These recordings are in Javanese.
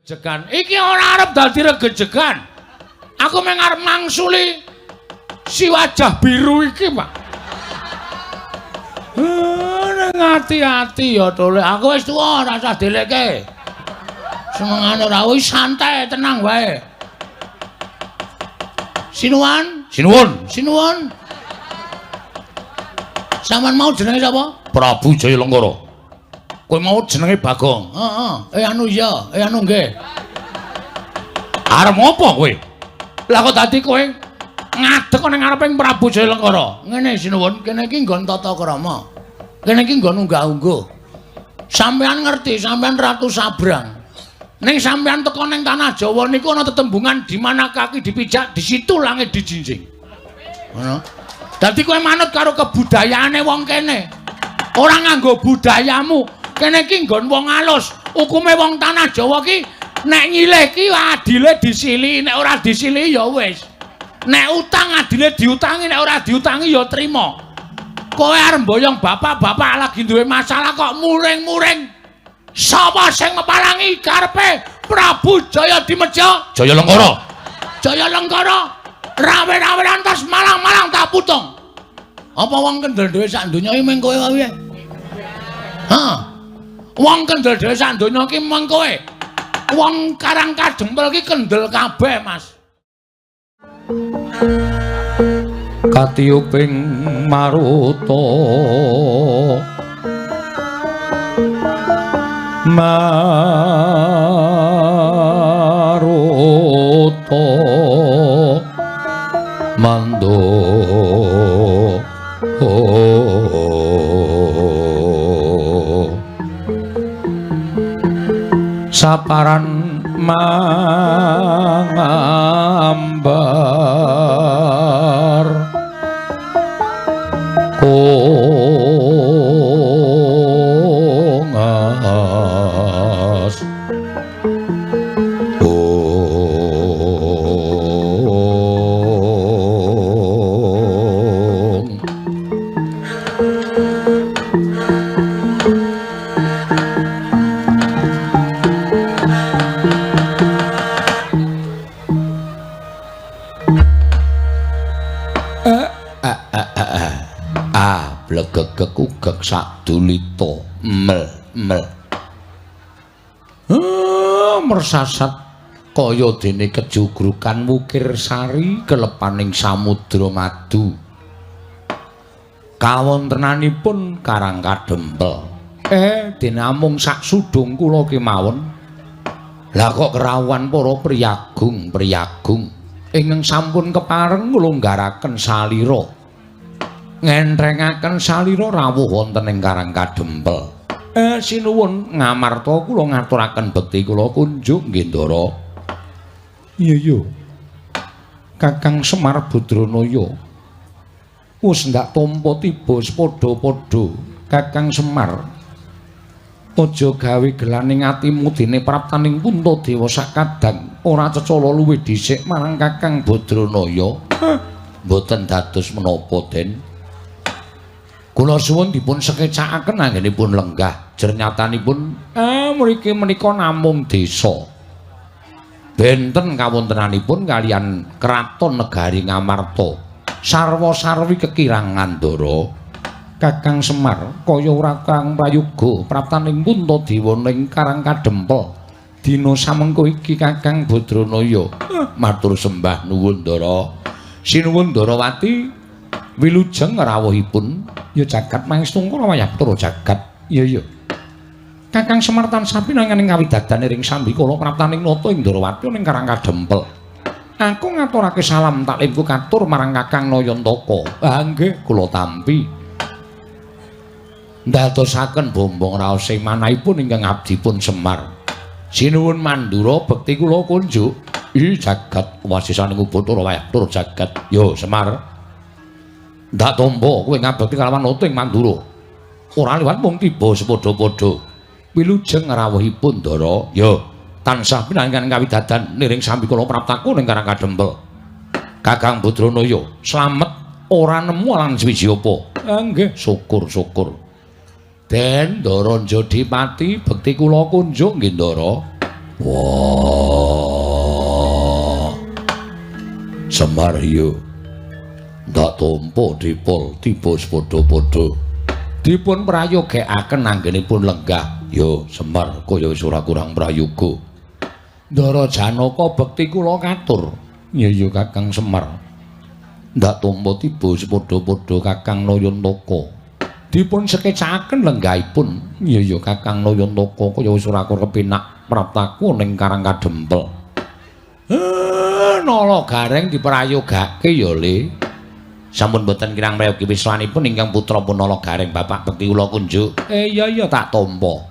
Jegan. Iki ora arep dadi regejegan. Aku mung arep mangsuli si wajah biru iki, Pak. Ning ati-ati ya, Tole. Aku wis tuwa, ora usah deleke. Senengane ora wis santai, tenang wae. Sinuwun, sinuwun, sinuwun. Sampeyan mau jenenge sapa? Prabu Jayalengkara. Kowe mau jenenge Bagong. Heeh. Anu iya, anu nggih. Arep ngopo kowe? Lah kok dadi kowe ngadeg ning ngareping Prabu Jayalengkara. Ngene sinuwun, kene iki nggon tata krama. Kene iki nggon unggah-ungguh. Sampeyan ngerti, sampeyan Ratu Sabrang. Ning sampeyan teko ning tanah Jawa niku ana tetembungan di mana kaki dipijak, di situ langit dijinjing. Ngono. Dadi kowe manut karo kebudayaane wong kene. Ora nganggo budayamu. Kene iki nggon wong alus. Hukume wong tanah Jawa ki nek nyilih ki adile disilihi, nek ora disilihi ya wis. Nek utang adile diutangi, nek ora diutangi ya trima. Kowe arep mboyong bapak-bapak lagi duwe masalah kok muring-muring. Sapa sing mepalangi karepe Prabu Jaya Dimeja? Jayalengkara. Jayalengkara rawe-rawe lantas malang-malang tak putung. Apa wong kendel dhewe sak donya iki mung kowe wae? Hah. Wong kendel dhewe sak donya iki mung kowe. Wong Karang Kadempel iki kendel kabeh, Mas. Katiyuping maruta maruta mando saparan mangambar kongas ong blegegeg ugeg sadulita mel mel mersasat kaya dene kejugrukan wukir sari kelepaning samudra madu kawontenanipun Karang Kadempel. Dene amung sak sudung kula kemawon. Lah kok kerawuhan para priyagung priyagung ingkang sampun kepareng nglonggaraken salira, ngentrengaken salira rawuh wonten ing Karang Kadempel. Sinuwun ngamarta kula ngaturaken bekti kula kunjuk nggih Ndara. Iya iya. Kakang Semar Badranaya wis ndak tampa tiba sepadha-padha. Kakang Semar, aja gawe gelaning atimu dene praptaning Puntadewa sakadang ora cecala luwih dhisik marang Kakang Badranaya. Mboten dados menapa, Den. Kula suwun dipun sekecakaken anggenipun lenggah. Jernyatanipun mriki menika namung desa. Benten kawontenanipun kalian kraton negari Ngamarta. Sarwa-sarwi kekirangan, Ndara. Kakang Semar kaya ora kang prayoga praptaning Puntadewa ning Karang Kadempel. Dina samengko iki Kakang Badranaya. Matur sembah nuwun, Ndara. Sinuwun Ndarawati wilujeng rawuhipun ya jagat mangestungkara wayah Bathara jagat. Iya iya. Kakang Semar tansah pinanganing kawidadan ring sambikala praptaning nata ing Ndarawati ning Karang Kadempel. Aku ngaturake salam taklimku katur marang Kakang Nayantaka. Ah nggih, kula tampi. Ndadosaken bombong raos sing manahipun ingkang abdipun Semar. Sinuwun Mandura bekti kula kunjuk. Ih jagat wasisaning Bathara wayah Bathara jagat. Yo Semar. Ndak tampa kowe ngabekti kalawan nata ing Mandura. Ora liwat mung tiba sepadha-padha. Wilujeng rawuhipun, Ndara. Yo, tansah pinangan kawidadan niring sambikala praptaku ning Karang Kadempel. Kakang Badranaya slamet ora nemu alang swiji apa. Nggih, syukur-syukur. Den Ndara Jodipati bekti kula kunjuk nggih, Ndara. Wah. Semar yo. Ndak tampa dipol tiba padha-padha. Dipun prayogekaken anggenipun lenggah. Yo Semar kaya wis ora kurang prayoga. Ndara Janaka bekti kula katur. Ya ya Kakang Semar. Ndak tampa tiba padha-padha Kakang Nayantaka. Dipun sekecakaken lenggahipun. Ya ya Kakang Nayantaka kaya wis ora kurang kepenak praptaku ning Karang Kadempel. Nala Gareng diprayogake ya Le. Sampun boten kirang prayogi wiswanipun ingkang putra pun Nala Gareng bapak bekti kula kunjuk. Iya iya tak tampa.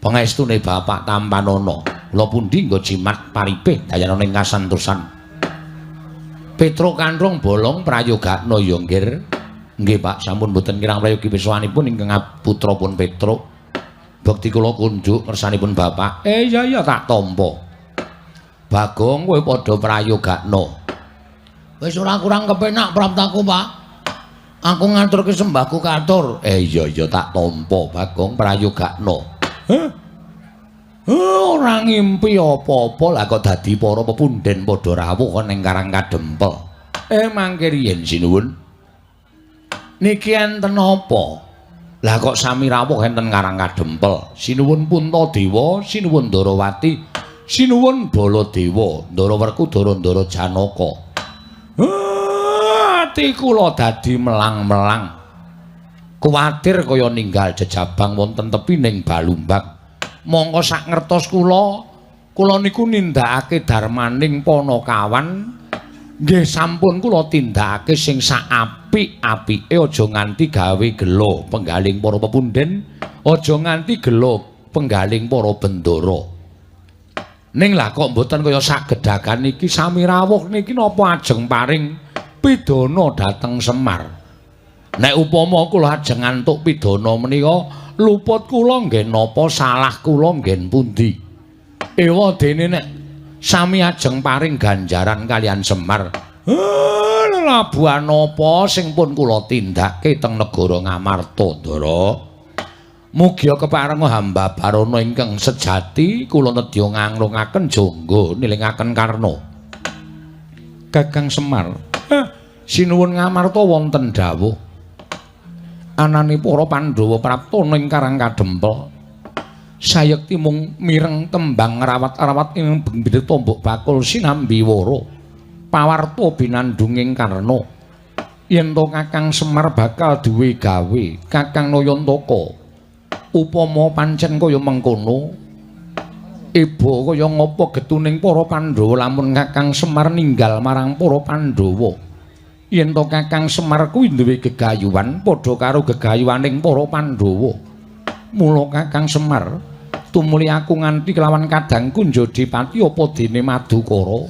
Pangestune bapak tampanana. Kula pundi nggo jimat paripih dayana ing kasantosan. Petruk Kanthong Bolong prayogakna ya nggir. Nggih Pak, sampun boten kirang prayogi wiswanipun ingkang putra pun Petruk. Bekti kula kunjuk ngersanipun bapak. Iya iya tak tampa. Bagong kowe padha prayogakna. Wis ora kurang kepenak praptaku, Pak. Aku ngaturke sembahku katur. Iya iya tak tampa Bagong prayogakna. Heh. Ora ngimpi apa-apa lah kok dadi para pepundhen padha rawuh ning Karang Kadempel. Mangke riyen sinuwun. Niki enten apa? Lah kok sami rawuh enten Karang Kadempel. Sinuwun Puntadewa, sinuwun Ndarawati, sinuwun Baladewa, Ndara Werkudara, Ndara Janaka. Ati kula dadi melang-melang. Kuwatir kaya ninggal jejabang wonten tepining Balumbang. Mongko sak ngertos kula, kula niku nindakake darmaning panakawan. Nggih sampun kula tindakake sing sak apik-apike, aja nganti gawe gelo penggaling para pepundhen, aja nganti gelo penggaling para bendara. Ning lah kok mboten kaya sak gedhagan iki sami rawuh niki napa ajeng paring pidana dhateng Semar. Nek upama kula ajeng ngantuk pidana menika luput kula nggih napa salah kula nggih pundi. Ewa dene nek sami ajeng paring ganjaran kalian Semar. Labuhan napa sing pun kula tindake teng negara Ngamarta, Ndara? Mugia keparenga hamba barana ingkang sejati kula nedya nganglungaken jangga nilingaken karna. Kakang Semar, sinuwun Ngamarta wonten dawuh. Anane para Pandhawa prapta ning Karang Kadempel. Sayekti mung mireng tembang rawat-rawat ing bendhe tombok bakul sinambi wara. Pawarta binandunging karna. Yen to Kakang Semar bakal duwe gawe, Kakang Nayantaka. Upama pancen kaya mengkono, iba kaya ngapa getuning para Pandhawa lamun Kakang Semar ninggal marang para Pandhawa. Yen to Kakang Semar kuwi duwe gegayuhan padha karo gegayuhaning para Pandhawa. Mula Kakang Semar tumuli aku nganti kelawan kadangku Njodipati apa dene Madukara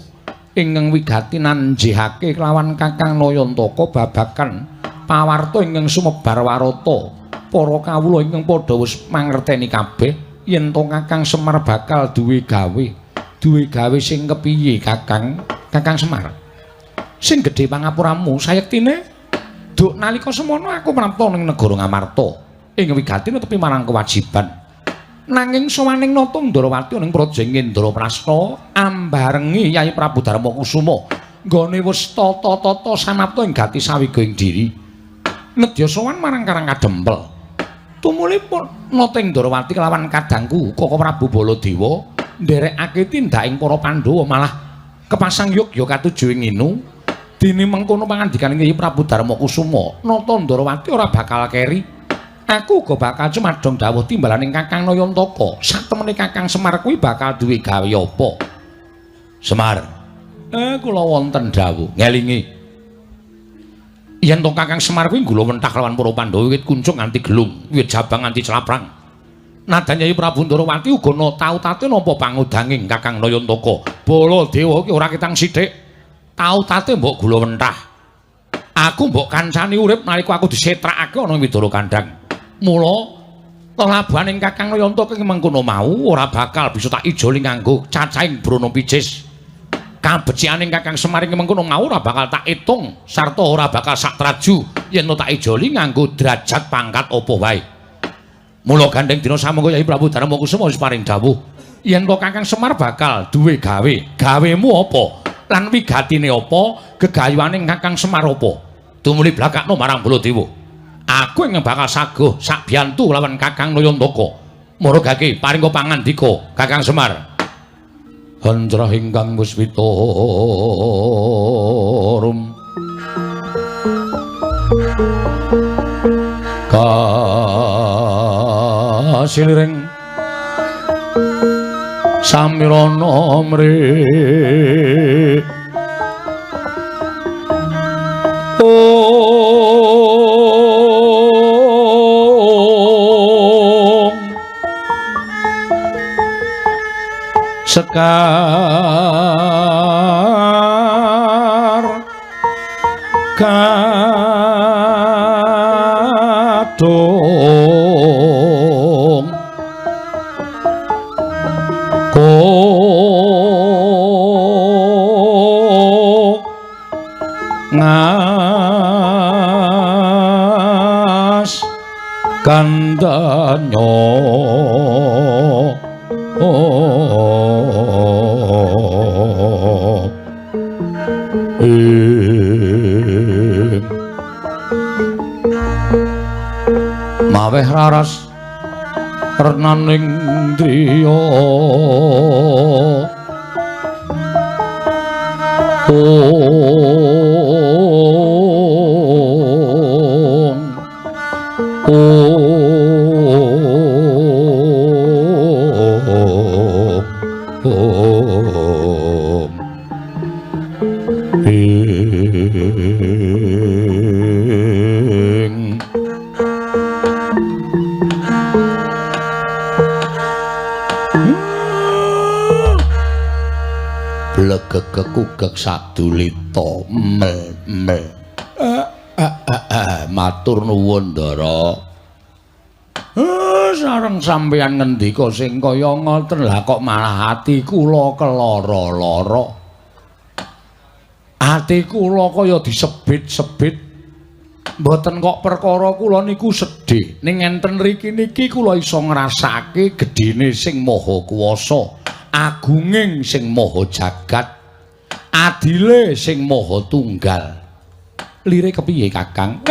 ingkang wigati nanjihake kelawan Kakang Nayantaka babagan pawarta ingkang sumebar warata. Para kawula ingkang padha wis mangerteni kabeh yen to Kakang Semar bakal duwe gawe. Duwe gawe sing kepiye Kakang? Kakang Semar. Sing gedhe pangapuramu sayektine duk nalika semono aku prapta ning negara Ngamarta ing wigati netepi marang kewajiban. Nanging sowaning nata Ndarawati ning praja Indraprasta ambarengi Yai Prabu Darma Kusuma nggone wis tata-tata samapta ing gati sawiga ing diri. Nedya sowan marang Karang Kadempel. Tumuli nata Ndarawati kelawan kadangku Koko Prabu Baladewa nderekake tindaking para Pandhawa malah kepasang yogya katuju ing nginu. Dene mengkono pangandikane Kyai Prabu Darma Kusuma, nata Ndarawati ora bakal keri. Aku uga bakal cumadong dawuh timbalaning Kakang Nayantaka. Satemene Kakang Semar kuwi bakal duwe gawe apa? Semar, kula wonten dawuh ngelingi. Yen to Kakang Semar kuwi nggula wentah lawan para Pandhawa wiwit kuncung nganti gelung, wiwit jabang nganti claprang. Nadan Kyai Prabu Ndarawati uga na tautate napa pangudanging Kakang Nayantaka. Baladewa ki ora ketang sithik. Tautate mbok gula wentah. Aku mbok kancani urip nalika aku disetrakake ana ing Widara Kandhang. Mula lelabuhaning Kakang Nayantaka ing mengkono mau ora bakal bisa tak ijoli nganggo cacahing brana picis. Kabecikaning Kakang Semar ing mengkono mau ora bakal tak itung sarta ora bakal sak traju yen tak ijoli nganggo derajat pangkat apa wae. Mula gandeng dina samangga Kyai Prabu Darma Kusuma wis paring dawuh yen to Kakang Semar bakal duwe gawe. Gawemu apa? Lan wigatine apa? Gegayuhane Kakang Semar apa? Tumuli blakakno marang Baladewa. Aku ing bakal saguh sakbiyantu lawan Kakang Nayantaka. Maragake paringa pangandika Kakang Semar. Hanjrah ingkang puspita rum kasiliring samirana mri ong sekar kadung ko ngas kandanyo maweh raras renaning driya ong ong ong ing blegegekugek sadulita mel mel matur nuwun Ndara. Sareng sampeyan ngendika sing kaya ngoten lah kok malah ati kula kelara-lara. Ati kula kaya disebit-sebit. Mboten kok perkara kula niku sedih. Ning enten riki niki kula iso ngrasake gedhene sing maha kuwasa, agunging sing maha jagat, adile sing maha tunggal. Lire kepiye Kakang?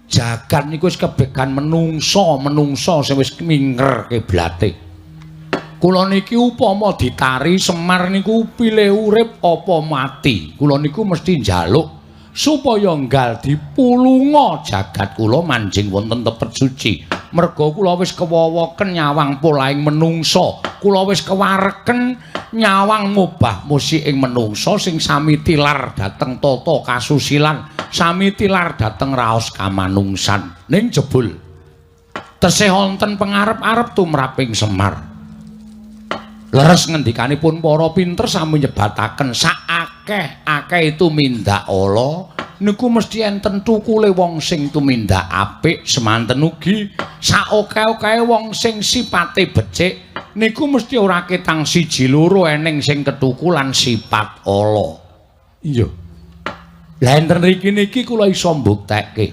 Jagat niku wis kebegan menungsa, menungsa sing wis mingker kiblate. Kula niki upama ditari Semar niku pilih urip apa mati. Kula niku mesti njaluk supaya nggal dipulunga jagat kula manjing wonten tepet suci. Merga kula wis kewowoken nyawang polahing menungsa. Kula wis kewareken nyawang mubah musiking menungsa sing sami tilar dhateng tata kasusilan, sami tilar dhateng raos kamanungsan. Ning jebul tesih wonten pengarep-arep tumraping Semar. Leres ngendikanipun para pinter sami nyebataken saakeh-akeh tumindak ala niku mesti enten tukule wong sing tumindak apik, semanten ugi saokeh-okehe wong sing sipate becik niku mesti ora ketang siji loro eneng sing ketukulan sifat ala. Iya. Lah enten riki niki kula iso mbuktekke.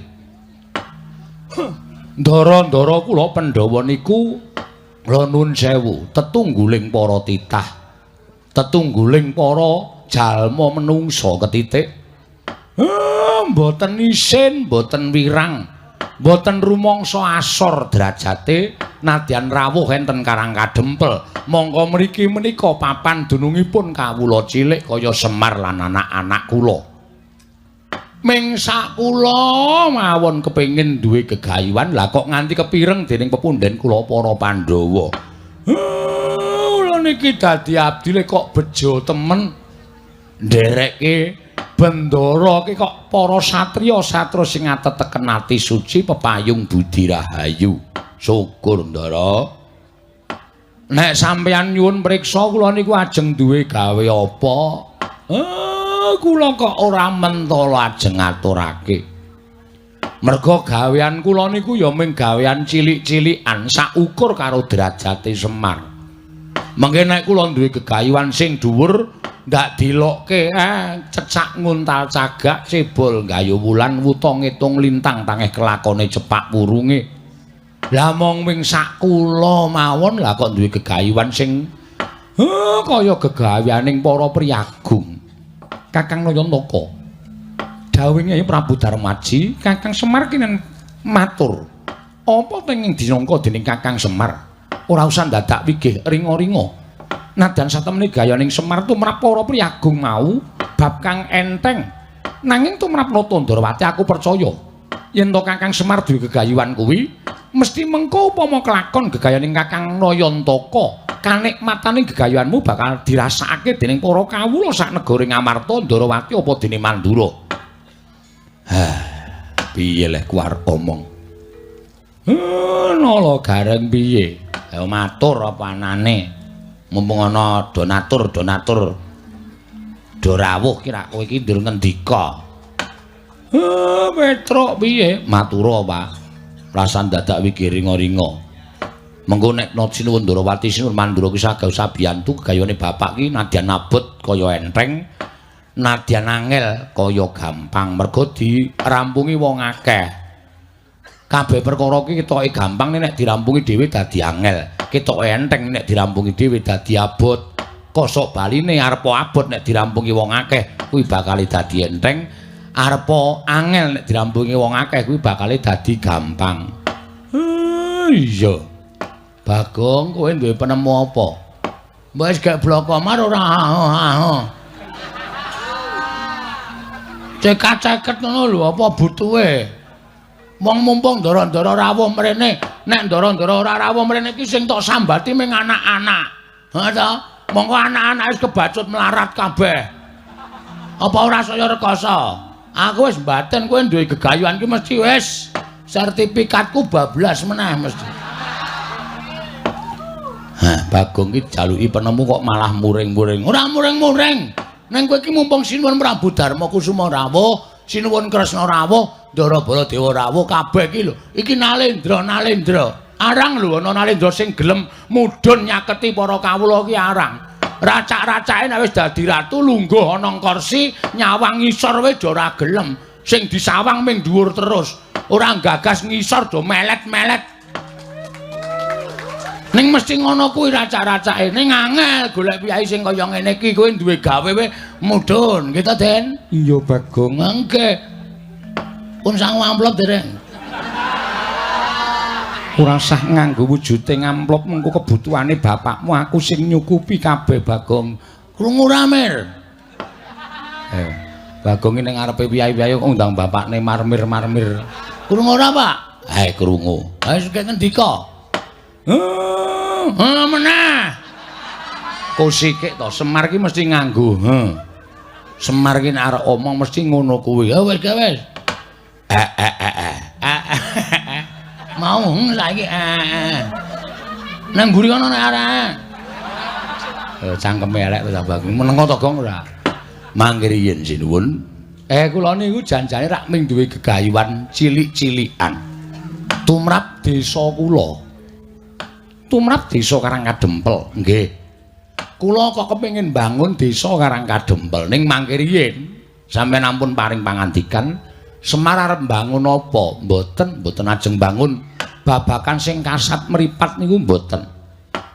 Ndara-ndara kula Pandhawa niku kula nuwun sewu, tetungguling para titah, tetungguling para jalma menungsa ketitik. Mboten isin, mboten wirang, mboten rumangsa asor derajate nadyan rawuh enten Karang Kadempel. Mongko mriki menika papan dunungipun kawula cilik kaya Semar lan anak-anak kula. Ming sak kula mawon kepengin duwe gegayuhan, lah kok nganti kepireng dening pepundhen kula para Pandhawa. Kula niki dadi abdile kok bejo temen nderekke bendara ki kok para satriya-satra sing ateteken ati suci pepayung budi rahayu. Syukur Ndara. Nek sampeyan nyuwun priksa kula niku ajeng duwe gawe apa? Kula kok ora mentala ajeng ngaturake. Merga gawean kula niku ya mung gawean cilik-cilikan saukur karo derajate Semar. Mengke nek kula duwe gegayuhan sing dhuwur ndak dilokke cecak nguntal cagak cebol gayu wulan wuta ngitung lintang tangeh kelakone cepak wurunge. Lah mong ming sak kula mawon lah kok duwe gegayuhan sing kaya gegaweaning para priyagung. Kakang Nayantaka. Dawuhe Nyai Prabu Darmaji, Kakang Semar kinen matur. Apa tenging dinangka dening Kakang Semar? Ora usah dadak wigih ringa-ringa. Nadyan satemene gayaning Semar tumrap para priyagung mau bab kang enteng. Nanging tumrap Nata Ndrawati aku percaya yen to Kakang Semar duwe gegayuhan kuwi mesti mengko upama kelakon gegayaning Kakang Nayantaka kanikmatane gegayuhanmu bakal dirasakake dening para kawula sak negara Ngamarta Ndrawati apa dene Mandura. Hah, piye leh ku arep omong? Nala gareng piye? Ayo matur apa anane? Mumpung ana donatur-donatur do rawuh ki rak kowe iki ndur ngendika. Petruk piye? Matura, Pak. Rasan dadak wigi ringa-ringa. Mengko nek sinuwun Ndrawati sinuwun Mandura ki sagah sabiyantu gegayane bapak ki nadyan abot kaya enteng, nadyan angel kaya gampang mergo dirampungi wong akeh. Kabeh perkara ki ketoke gampang nek dirampungi dhewe dadi angel, ketoke enteng nek dirampungi dhewe dadi abot. Kosok baline arepa abot nek dirampungi wong akeh kuwi bakal dadi enteng, arepa angel nek dirampungi wong akeh kuwi bakal dadi gampang. Iya. Bagong kowe duwe penemu apa? Mbok wis gek bloko mar ora. Cekak-ceket ngono lho apa butuhe? Wong mumpung ndara-ndara rawuh mrene, nek ndara-ndara ora rawuh mrene iki sing tok sambati ming anak-anak. Ha ta? Monggo anak-anak wis kebacut melarat kabeh. Apa ora saya rekoso? Aku wis mbaten kowe duwe gegayuhan ki mesti wis sertifikatku bablas meneh mesti. Hah, Bagong ki jaluki penemu kok malah muring-muring. Ora muring-muring. Neng kowe iki mumpung sinuwun Prabu Darma Kusuma rawuh, sinuwun Kresna rawuh, Ndara Baladewa rawuh kabeh iki lho. Iki nalendra-nalendra. Arang lho ana nalendra sing gelem mudhun nyaketi para kawula iki arang. Racak-racake nek wis dadi ratu lungguh ana kursi nyawang ngisor wae ora gelem. Sing disawang ming dhuwur terus. Ora gagas ngisor do melet-melet. Ning mesti ngono kuwi racak-racake. Ning angel golek piyai sing kaya ngene iki kowe duwe gawe wae mudhun, gitu Den. Iya Bagong. Nggih. Pun sangu amplop dereng. Ora usah nganggo wujude amplop mengko kebutuhane bapakmu aku sing nyukupi kabeh Bagong. Krungu ra Mir? Bagong iki ning ngarepe piyai-piyai kok ngundang bapakne marmir-marmir. Krungu ora, Pak? Krungu. Ha wis ngendika. Meneh. Kosikik to, Semar ki mesti nganggo. Heh. Semar ki nek arep omong mesti ngono kuwi. Ya wis, wis. Mau saiki. Nang mburi kono nek arek. Cangkeme elek to Bagong. Menengo to Gong ora? Mangke riyin sinuwun. Kula niku janjane rak ming duwe gegayuhan cilik-cilikan. Tumrap desa kula. Tumrap desa Karang Kadempel. Nggih. Kula kok kepengin bangun desa Karang Kadempel ning mangke riyin sampeyan ampun paring pangandikan Semar arep bangun apa? Mboten, mboten ajeng bangun babakan sing kasat mripat niku mboten.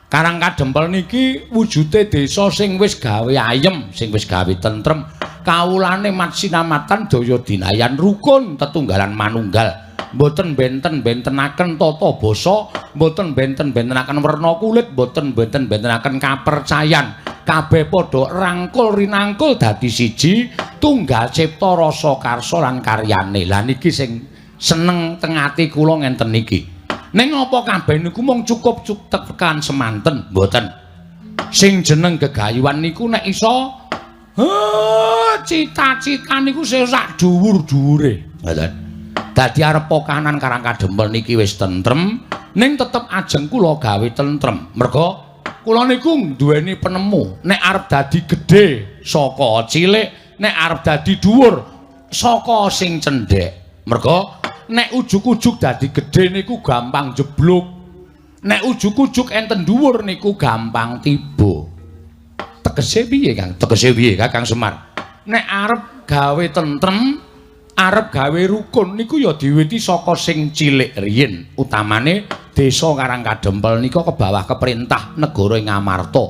Karang Kadempel niki wujude desa sing wis gawe ayem, sing wis gawe tentrem, kawulane mat sinamatan daya dinayan rukun tetunggalan manunggal. Mboten benten-bentenaken tata basa, mboten benten-bentenaken werna kulit, mboten benten-bentenaken kapercayan. Kabeh padha rangkul rinangkul dadi siji, tunggal cipta rasa karsa lan karyane. Lah niki sing seneng teng ati kula ngenten niki. Ning apa kabeh niku mung cukup tekan semanten? Mboten. Sing jeneng gegayuhan niku nek iso cita-cita niku sing sak dhuwur-dhuwure. Ngoten. Dadi arepa kanan Karang Kadempel niki wis tentrem, ning tetep ajeng kula gawe tentrem. Merga kula niku nduweni penemu, nek arep dadi gedhe saka cilik, nek arep dadi dhuwur saka sing cendhek. Merga nek ujug-ujug dadi gedhe niku gampang jeblok. Nek ujug-ujug enten dhuwur niku gampang tiba. Tegese piye, Kang? Tegese piye, Kakang Semar? Nek arep gawe tentrem, arep gawe rukun niku ya diwiti saka sing cilik riyin. Utamane desa Karang Kadempel nika ke bawah keperintah negara Ngamarta.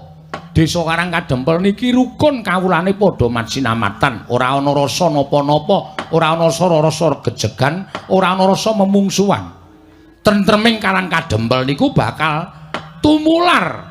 Desa Karang Kadempel niki rukun kawulane padha masinamatan, ora ana rasa napa-napa, ora ana rasa gejegan, ora ana rasa memungsuhan. Tentreming Karang Kadempel niku bakal tumular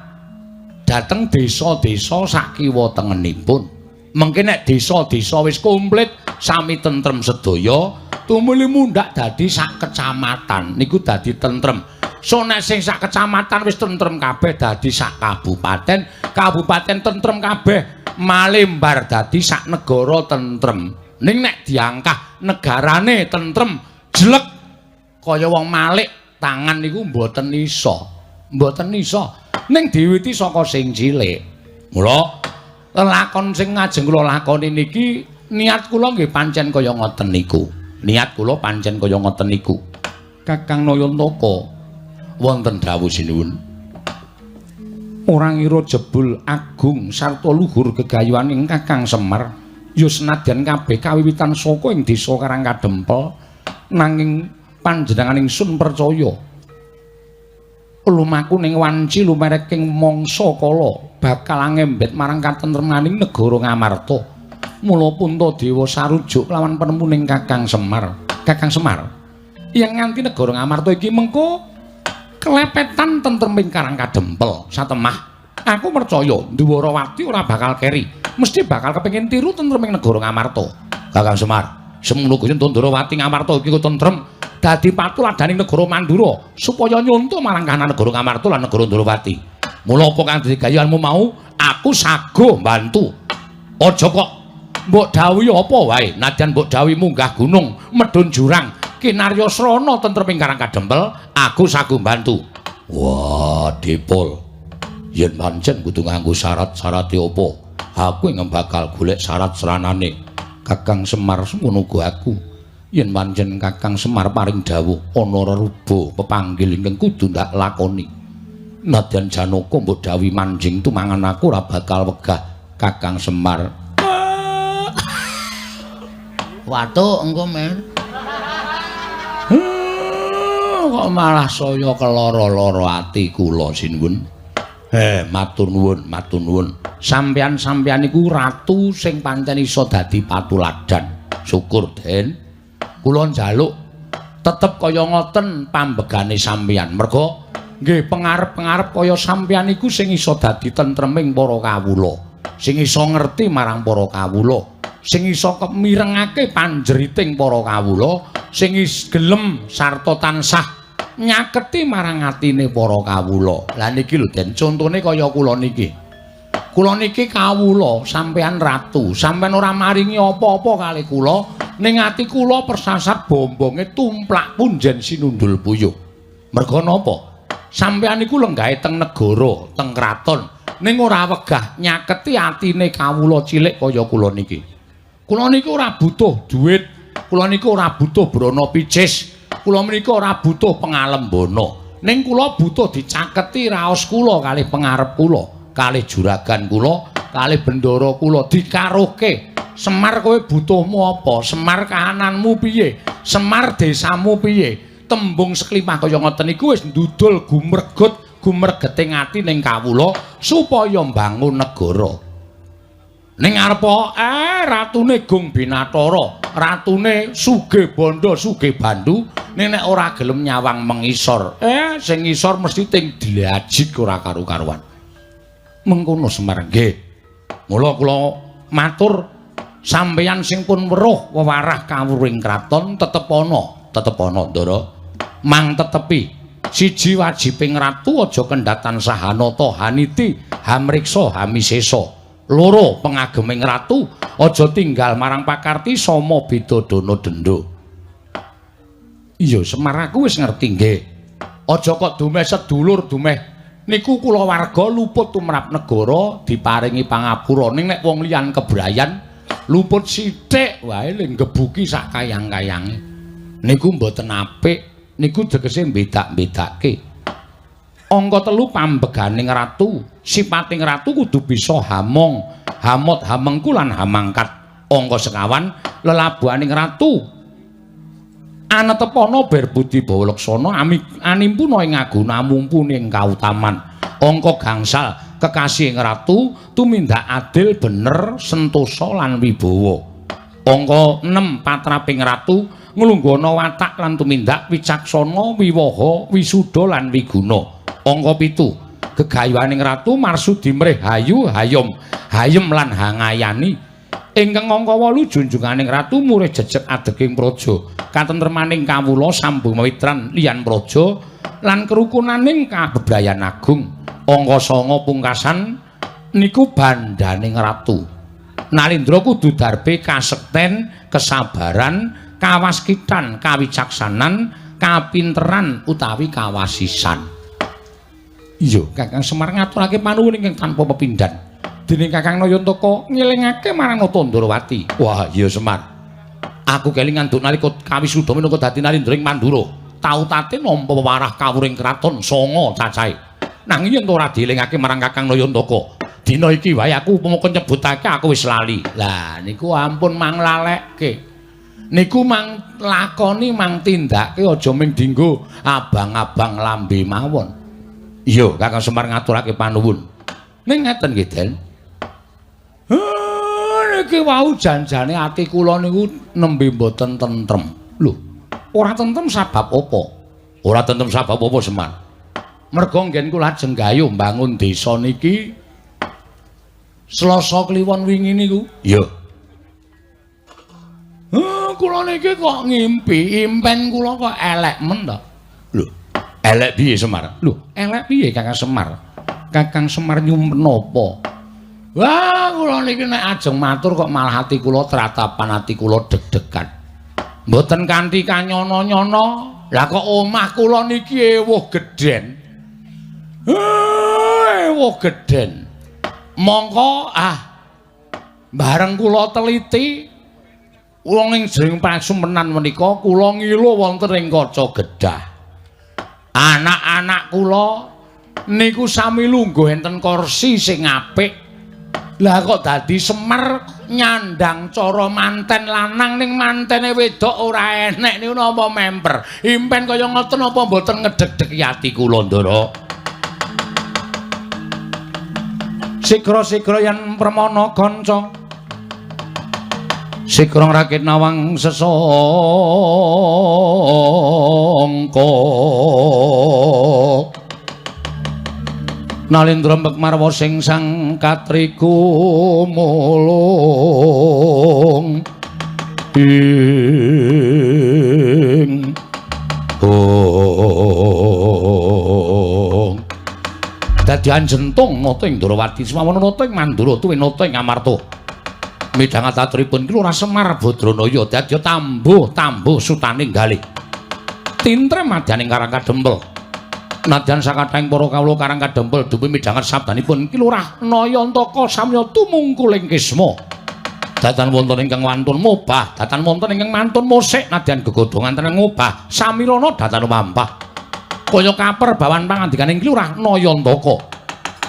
dhateng desa-desa sakiwa tengenipun. Mengke nek desa-desa wis komplit sami tentrem sedaya, tumuli mundhak dadi sak kecamatan niku dadi tentrem. So nek sing sak kecamatan wis tentrem kabeh dadi sak kabupaten, kabupaten tentrem kabeh malembar dadi sak negara tentrem. Ning nek diangkah negarane tentrem jelek kaya wong malik tangan niku mboten iso. Mboten iso. Ning diwiti saka sing cilik. Mula lelakon sing ngajeng kula lakoni niki niat kula nggih pancen kaya ngoten niku. Niat kula pancen kaya ngoten niku. Kakang Nayantaka wonten dawuh sinuwun. Ora ngira jebul agung sarta luhur gegayuhaning Kakang Semar ya senadyan kabeh kawiwitan saka ing desa Karang Kadempel, nanging panjenengan ingsun percaya lumaku ning wanci lumereking mangsa kala bakal ngembet marang katentremaning negara Ngamarta. Mula Puntadewa sarujuk lawan penemuning Kakang Semar. Kakang Semar, yen nganti negara Ngamarta iki mengko kelepetan tentreming Karang Kadempel satemah, aku percaya Ndwarawati ora bakal keri, mesti bakal kepengin tiru tentreming negara Ngamarta. Kakang Semar, semono kuwi Ndwarawati Ngamarta iki tentrem dadi patuladaning negara Mandura supaya nyonto marang kahanan negara Ngamarta lan negara Ndwarawati. Mula apa kang dadi gayaanmu mau, aku saguh mbantu. Aja kok mbok dawuhi apa wae, nadyan mbok dawuhi munggah gunung, medhun jurang, kinarya srana tentreming Karang Kadempel, aku saguh mbantu. Wah, Dipol. Yen pancen kudu nganggo syarat-syarate apa? Aku ing bakal golek syarat sranane. Kakang Semar semono uga aku. Yen pancen Kakang Semar paring dawuh ana reruba pepanggil ingkang kudu ndak lakoni. Nadyan Janaka mbok dawuhi manjing tumangan aku ora bakal wegah Kakang Semar. Watuk engko men. Kok malah saya keloro-loro ati kula sinuwun. Matur nuwun, matur nuwun. Sampeyan-sampeyan iku ratu sing pancen iso dadi patuladan. Syukur, Den. Kula njaluk tetep kaya ngoten pambegane sampeyan. Merga nggih pengarep-pengarep kaya sampeyan iku sing iso dadi tentreming para kawula, sing iso ngerti marang para kawula, sing iso kemirengake panjeriting para kawula, sing gelem sarta tansah nyaketi marang atine para kawula. Lah niki lho Den, contone kaya kula niki. Kula niki kawula, sampeyan ratu, sampeyan ora maringi apa-apa kali kula, ning ati kula persasat bombonge tumplak punjen sinundul puyuh. Merga napa? Sampeyan niku lenggahe teng negara, teng kraton, ning ora wegah nyaketi atine kawula cilik kaya kula niki. Kula niku ora butuh duit, kula niku ora butuh brana picis, kula menika ora butuh pengalembana. Ning kula butuh dicaketi raos kula kalih pengarep kula, kalih juragan kula, kalih bendara kula dikaruhke. Semar kowe butuhmu apa? Semar kahananmu piye? Semar desamu piye? Tembung seklimah kaya ngoten niku wis ndudul gumregut gumregeting ati ning kawula supaya mbangun negara. Ning arepa ratune Gung Binatara, ratune sugih bondo, sugih bandu, ning nek ora gelem nyawang mengisor, sing ngisor mesti ting dlajik ora karu-karuan. Mengkono Semar nggih. Mula kula matur sampeyan sing pun weruh wewarah kawruhing kraton tetep ana, tetep ana Ndara. Mang tetepi siji wajibing ratu aja kendhat tansah hanata haniti hamriksa hamisesa. Loro pengageming ratu aja tinggal marang pakarti sama beda dana denda. Iya Semar aku wis ngerti nggih. Aja kok dumeh sedulur dumeh niku kula warga luput tumrap negara diparingi pangapura, ning nek wong liyan kebrayan luput sithik wae le nggebuki sak kayang-kayange. Niku mboten apik, niku tegese mbedak-bedake. Angka 3 pambeganing ratu, sipating ratu kudu bisa hamong, hamot hamengku lan hamangkat. Angka 5 lelabuhaning ratu anetepana berbudi bawa laksana animpuna ing aguna mumpuni ing kautaman. Angka gangsal Kekasih ratu tumindak adil bener sentosa lan wibawa. Angka 6 patraping ratu nglungguhana watak lan tumindak wicaksana wiwaha wisuda lan wiguna. Angka 7 gegayuhaning ratu marsudi mrih hayu hayom hayem lan hangayani. Ingkang angka 8 junjunganing ratu murih jejeg adeging praja katentremaning kawula sambung mawitran liyan praja lan kerukunaning kabebrayan agung. Angka 9 pungkasan niku bandaning ratu. Nalindra kudu darbe kasekten, kesabaran, kawaskitan, kawicaksanan, kapinteran utawi kawasisan. Iya, Kakang Semar ngaturake panuwun ingkang tanpa pepindhan. Dening Kakang Nayantaka ngelingake marang Nata Ndrawati. Wah, iya Semar. Aku kelingan nduk nalika kawisuda minangka dadi Nalindra ing Mandura. Tau tate nampa wewarah kawuring kraton sanga cacahe. Nanging yen ora dielingake marang Kakang Nayantaka, dina iki wae aku upama kon nyebutake aku wis lali. Lah niku ampun mang lalekke. Niku mang lakoni mang tindake aja ming dinggo abang-abang lambe mawon. Iya, Kakang Semar ngaturake panuwun. Ning ngeten nggih, Den. Niki wau janjane ati kula niku nembe mboten tentrem. Lho, ora tentrem sabab apa? Ora tentrem sabab apa, Semar? Merga nggen kula ajeng gayuh mbangun desa niki Selasa Kliwon wingi niku. Iya. Kula niki kok ngimpi, impen kula kok elek men to. Lho, elek piye Semar? Lho, elek piye Kakang Semar? Kakang Semar nyumpen apa? Wah, kula niki nek ajeng matur kok malah ati kula tratapan, ati kula deg-degan. Mboten kanthi kanyono-nyono. Lah kok omah kula niki ewuh gedhen. Ewuh gedhen. Mongko bareng kula teliti wong ing jroning pasumenan menika kula ngilu wonten ing kaca gedah. Anak-anak kula niku sami lungguh enten kursi sing apik. Lah kok dadi Semar nyandang cara manten lanang ning mantene wedok ora enek niku napa memper. Impen kaya ngoten apa mboten ngedeg-degi ati kula, Ndara? Sigra-sigra yen permana kanca sigra ngrakit nawang sesangka Nalindra mbek marwa sing sang katriku mulung ing ong dadi anjentung nata ing Ndrawati semawana nata ing Mandura tuwin nata ing Amarta. Midhanget aturipun ki Lurah Semar Badranaya dadi tambuh-tambuh sutaning galih. Tintrem madyaning Karang Kadempel. Nadyan sakathahing para kawula Karang Kadempel dupi midhanget sabdanipun Ki Lurah Nayantaka samya tumungkuling kisma. Datan wonten ingkang wantun mobah, datan wonten ingkang mantun musik nadyan gegodhongan teneng ngobah, samirana datan lumampah. Kaya kaper bawan pangandikaning Ki Lurah Nayantaka.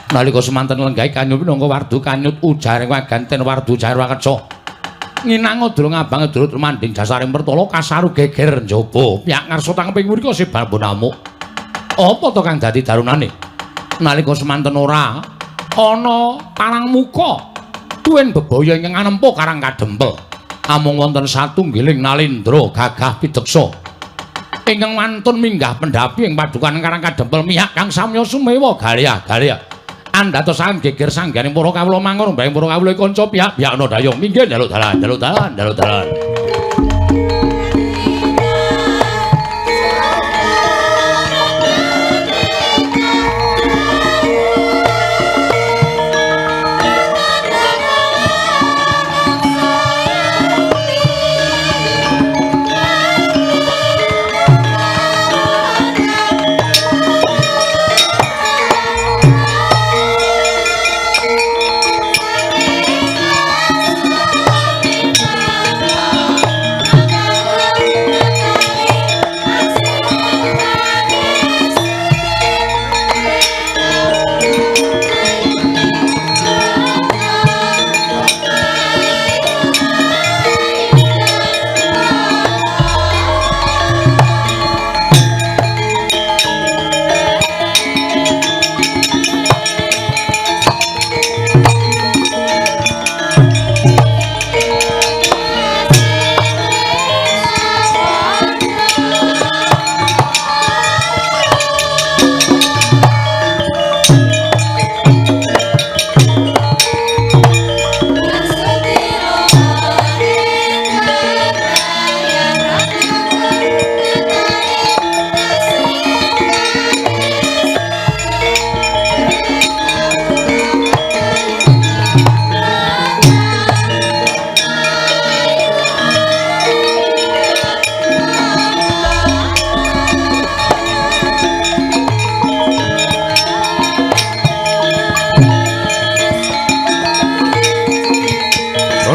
Nalika semanten lenggahi kanyut minangka wardu kanyut ujaring waganten wardu jair wakeca. Nginang adra ngabang adra tumanding jasaring pertala kasaru geger njaba. Piyak ngarsa tangeping mriko sebab namuk. Apa to kang dadi darunane? Nalika semanten ora ana parang muka tuwin bebaya ingkang anempa Karang Kadempel. Amung wonten satunggiling Nalindra gagah pideksa ingkang wantun minggah pendhapi ing padukan Karang Kadempel mihak kang samya sumewa galyah-galyah. Andhatosaken geger sangganing para kawula mangur mbayang para kawula kanca pihak-pihak ana dayung minggir njaluk dalan njaluk dalan njaluk dalan.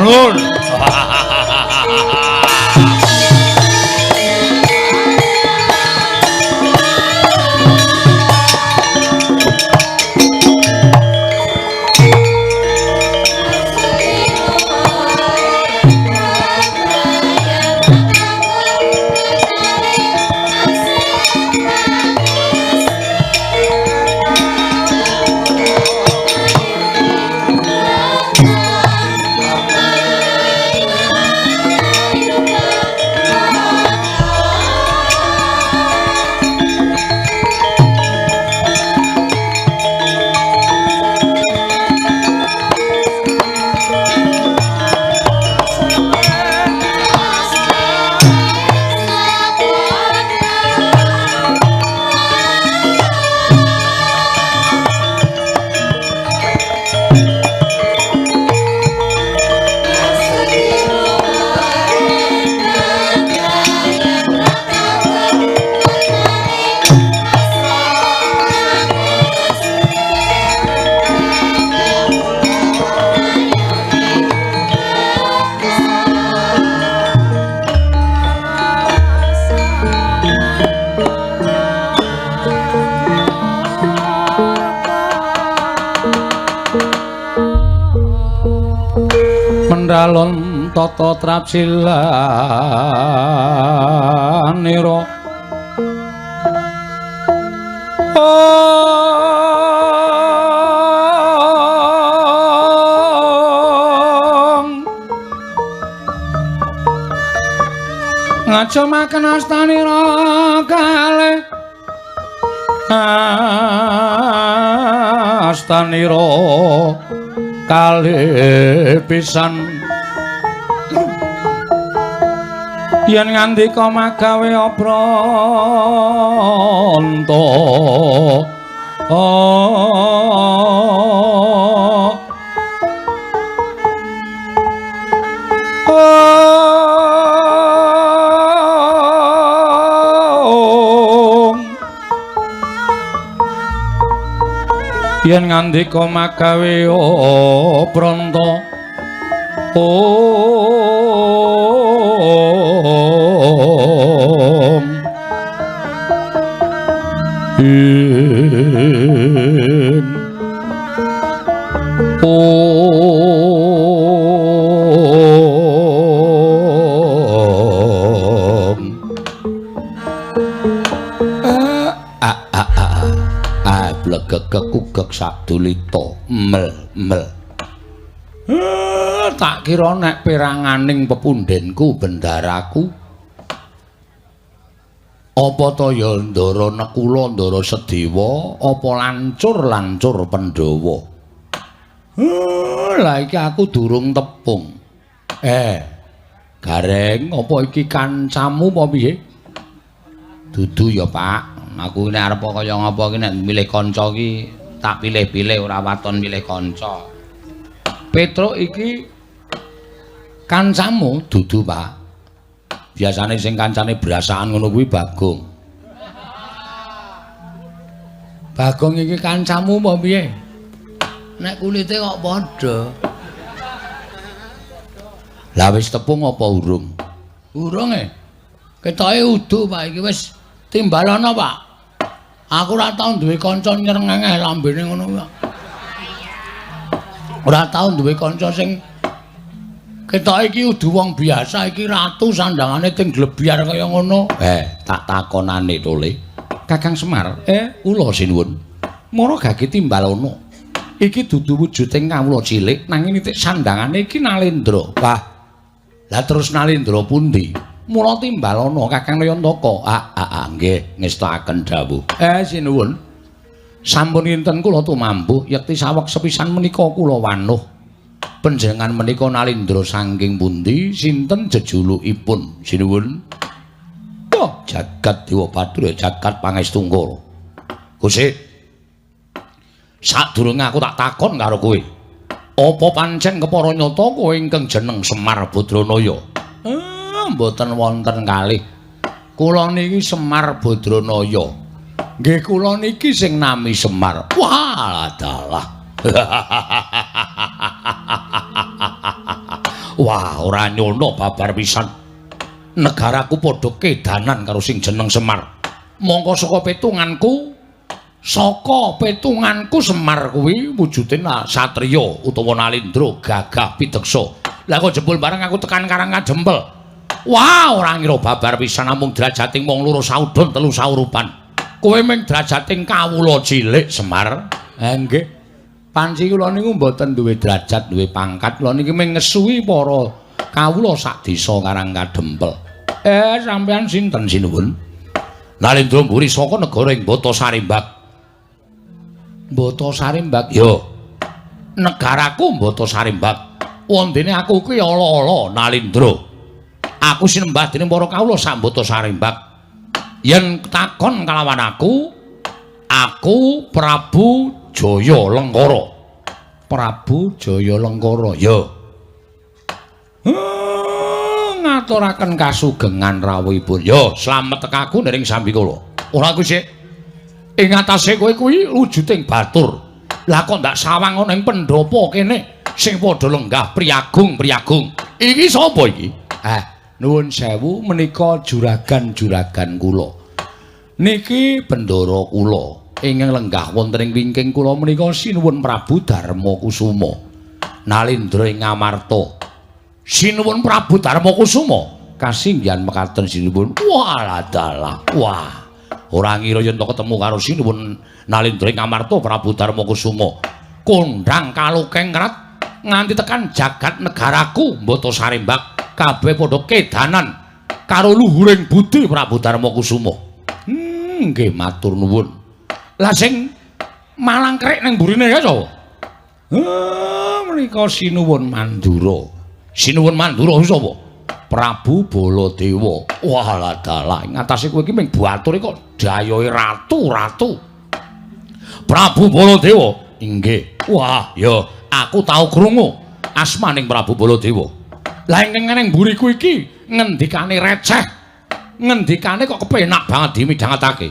Nuwun. Mendalon tata trapsilanira ong ngajomaken astanira kalih astanira kalih pisan yen ngandika magawe obranta yen ngandika magawe obranta om ing om a a a a blegeg kugek sadulita mel mel. Tak kira nek peranganing pepundhenku bendaraku apa ta ya Ndara Nekula Ndara Sedewa apa lancur-lancur Pandhawa. Lah iki aku durung tepung. Gareng apa iki kancamu apa piye? Dudu ya Pak, aku nek arep kaya ngapa iki nek milih kanca iki tak pilih-pilih ora waton milih kanca. Petruk iki kancamu dudu Pak. Biasane sing kancane brasaan ngono kuwi Bagong. Bagong iki kancamu apa piye? Nek kulite kok padha. Lah wis tepung apa urung? Urung e. Ketoke udu Pak iki wis timbalana Pak. Aku ora tau duwe kanca nyerengeh lambene ngono kuwi. Ora tau duwe kanca sing ketoke iki udu wong biasa, iki ratu sandangane ting glebyar kaya ngono. Tak takonane tole. Kakang Semar, kula sinuwun. Mara gage timbalana. Iki dudu wujuding kawula cilik nanging nitik sandangane iki Nalendra. Wah. Lah terus Nalendra pundi? Mula timbalana Kakang Nayantaka. Nggih, ngestakaken dawuh. Sinuwun. Sampun kinten kula tumampuh yekti saweg sepisan menika kula wanuh. Panjenengan menika Nalendra saking pundi? Sinten jejulukipun? Sinuwun. Oh, jagat Dewa Bathara, jagat Pangestungkara. Gusti, sadurunge aku tak takon karo kowe. Apa pancen kepara nyata kowe ingkang jeneng Semar Badranaya? Mboten wonten kalih. Kula niki Semar Badranaya. Nggih kula niki sing nami Semar. Wah, dalah. Wah, ora nyono babar pisan. Negaraku padha kedanan karo sing jeneng Semar. Mongko saka petunganku Semar kuwi wujude satriya utawa Nalindra gagah pideksa. Lah kok jebul bareng aku tekan Karang Kadempel. Wah, ora ngira babar pisan namung derajating wong loro saudon telu saurupan. Kowe mung derajating kawula cilik Semar. Ha nggih. Panci kula niku mboten duwe derajat, duwe pangkat. Kula niki mung ngesuwi para kawula sak desa Karang Kadempel. Sampeyan sinten sinuwun? Nalindra mburi saka negara ing Bata Sarimbak. Bata Sarimbak? Ya. Negaraku Bata Sarimbak. Wondene aku kuwi ala-ala Nalindra. Aku sinembah dening para kawula sak Bata Sarimbak. Yen takon kalawan aku, aku Prabu Jaya Lengkara. Prabu Jaya Lengkara. Ya. Ngaturaken kasugengan rawuhipun. Ya, slamet tekaku nering sambikala. Ora kuwi sik. Ing atase kowe kuwi wujuding batur. Lah kok ndak sawang ana ing pendhapa kene sing padha lenggah priyagung-priyagung. Iki sapa iki? Nuwun sewu menika juragan-juragan kula. Niki bendara kula ingkang lenggah wonten ing wingking kula menika sinuwun Prabu Darma Kusuma. Nalindra ing Ngamarta. Sinuwun Prabu Darma Kusuma kasinggihan mekaten sinuwun. Walah dalah. Wah, ora ngira yen to ketemu karo sinuwun Nalindra ing Ngamarta Prabu Darma Kusuma. Kondhang kalukeng rat nganti tekan jagat negaraku Mbata Sarimbak kabeh padha kedanan karo luhuring budi Prabu Darma Kusuma. Nggih matur nuwun. Lah sing malangkerik ning burine ya sapa? Menika sinuwun Mandura. Sinuwun Mandura sapa? Prabu Baladewa. Walah dalah, ing atase kowe iki mung bature kok dayohe ratu-ratu. Prabu Baladewa. Inggih. Wah, ya aku tau krungu asmaning Prabu Baladewa. Lah ingkang ning mburiku iki ngendikane receh. Ngendikane kok kepenak banget dimidhangetake.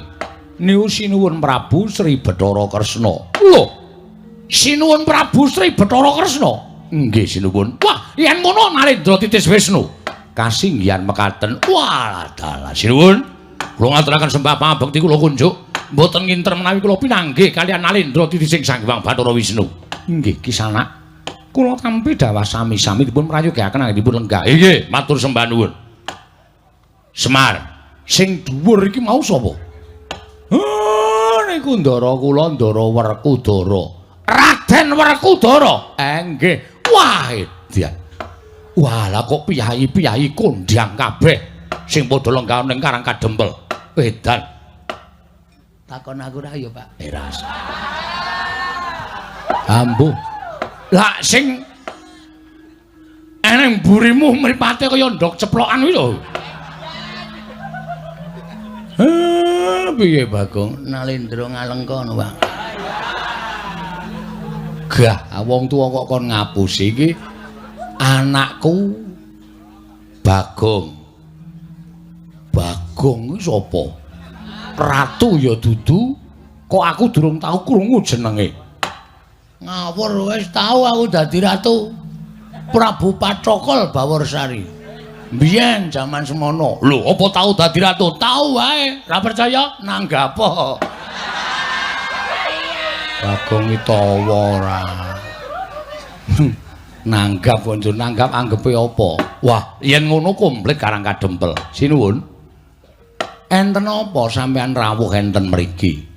Niku sinuwun Prabu Sri Bathara Kresna. Lho. Sinuwun Prabu Sri Bathara Kresna. Nggih sinuwun. Wah, yen ngono Nalindra titis Wisnu. Kasinggihan mekaten. Wah, dalah sinuwun. Kula ngaturaken sembah pangabekti kula kunjuk. Mboten nginter menawi kula pinanggih kaliyan Nalindra titising Sang Hyang Bathara Wisnu. Nggih, kisanak. Kula tampi dawah sami-sami dipun prayogaken anggenipun lenggah. Nggih, matur sembah nuwun. Semar, sing dhuwur iki mau sapa? Niku ndara kula Ndara Werkudara. Raden Werkudara. Nggih. Wah, edan. Wah, lah kok piyayi-piyayi kondhang kabeh sing padha lenggah ning Karang Kadempel. Edan. Takon aku ra ya, Pak. Ras. Ambuh. Lah sing eneng mburimu mripate kaya ndok ceplokan kuwi lho. Piye Bagong? Nalindra ngalengka ngono, Pak. Gah, wong tuwa kok kon ngapusi iki anakku Bagong. Bagong kuwi sapa? Ratu ya dudu, kok aku durung tau krungu jenenge. Ngawur wis tau aku dadi ratu. Prabu Pathokol Baworsari. Mbiyen jaman semono. Lho, apa tau dadi ratu? Tau wae. Ra percaya nanggap. Bagong iki tawa ora. Nanggap konjo nanggap anggepe apa? Wah, yen ngono komplit Karang Kadempel. Sinuwun. Enten apa sampean rawuh enten mriki?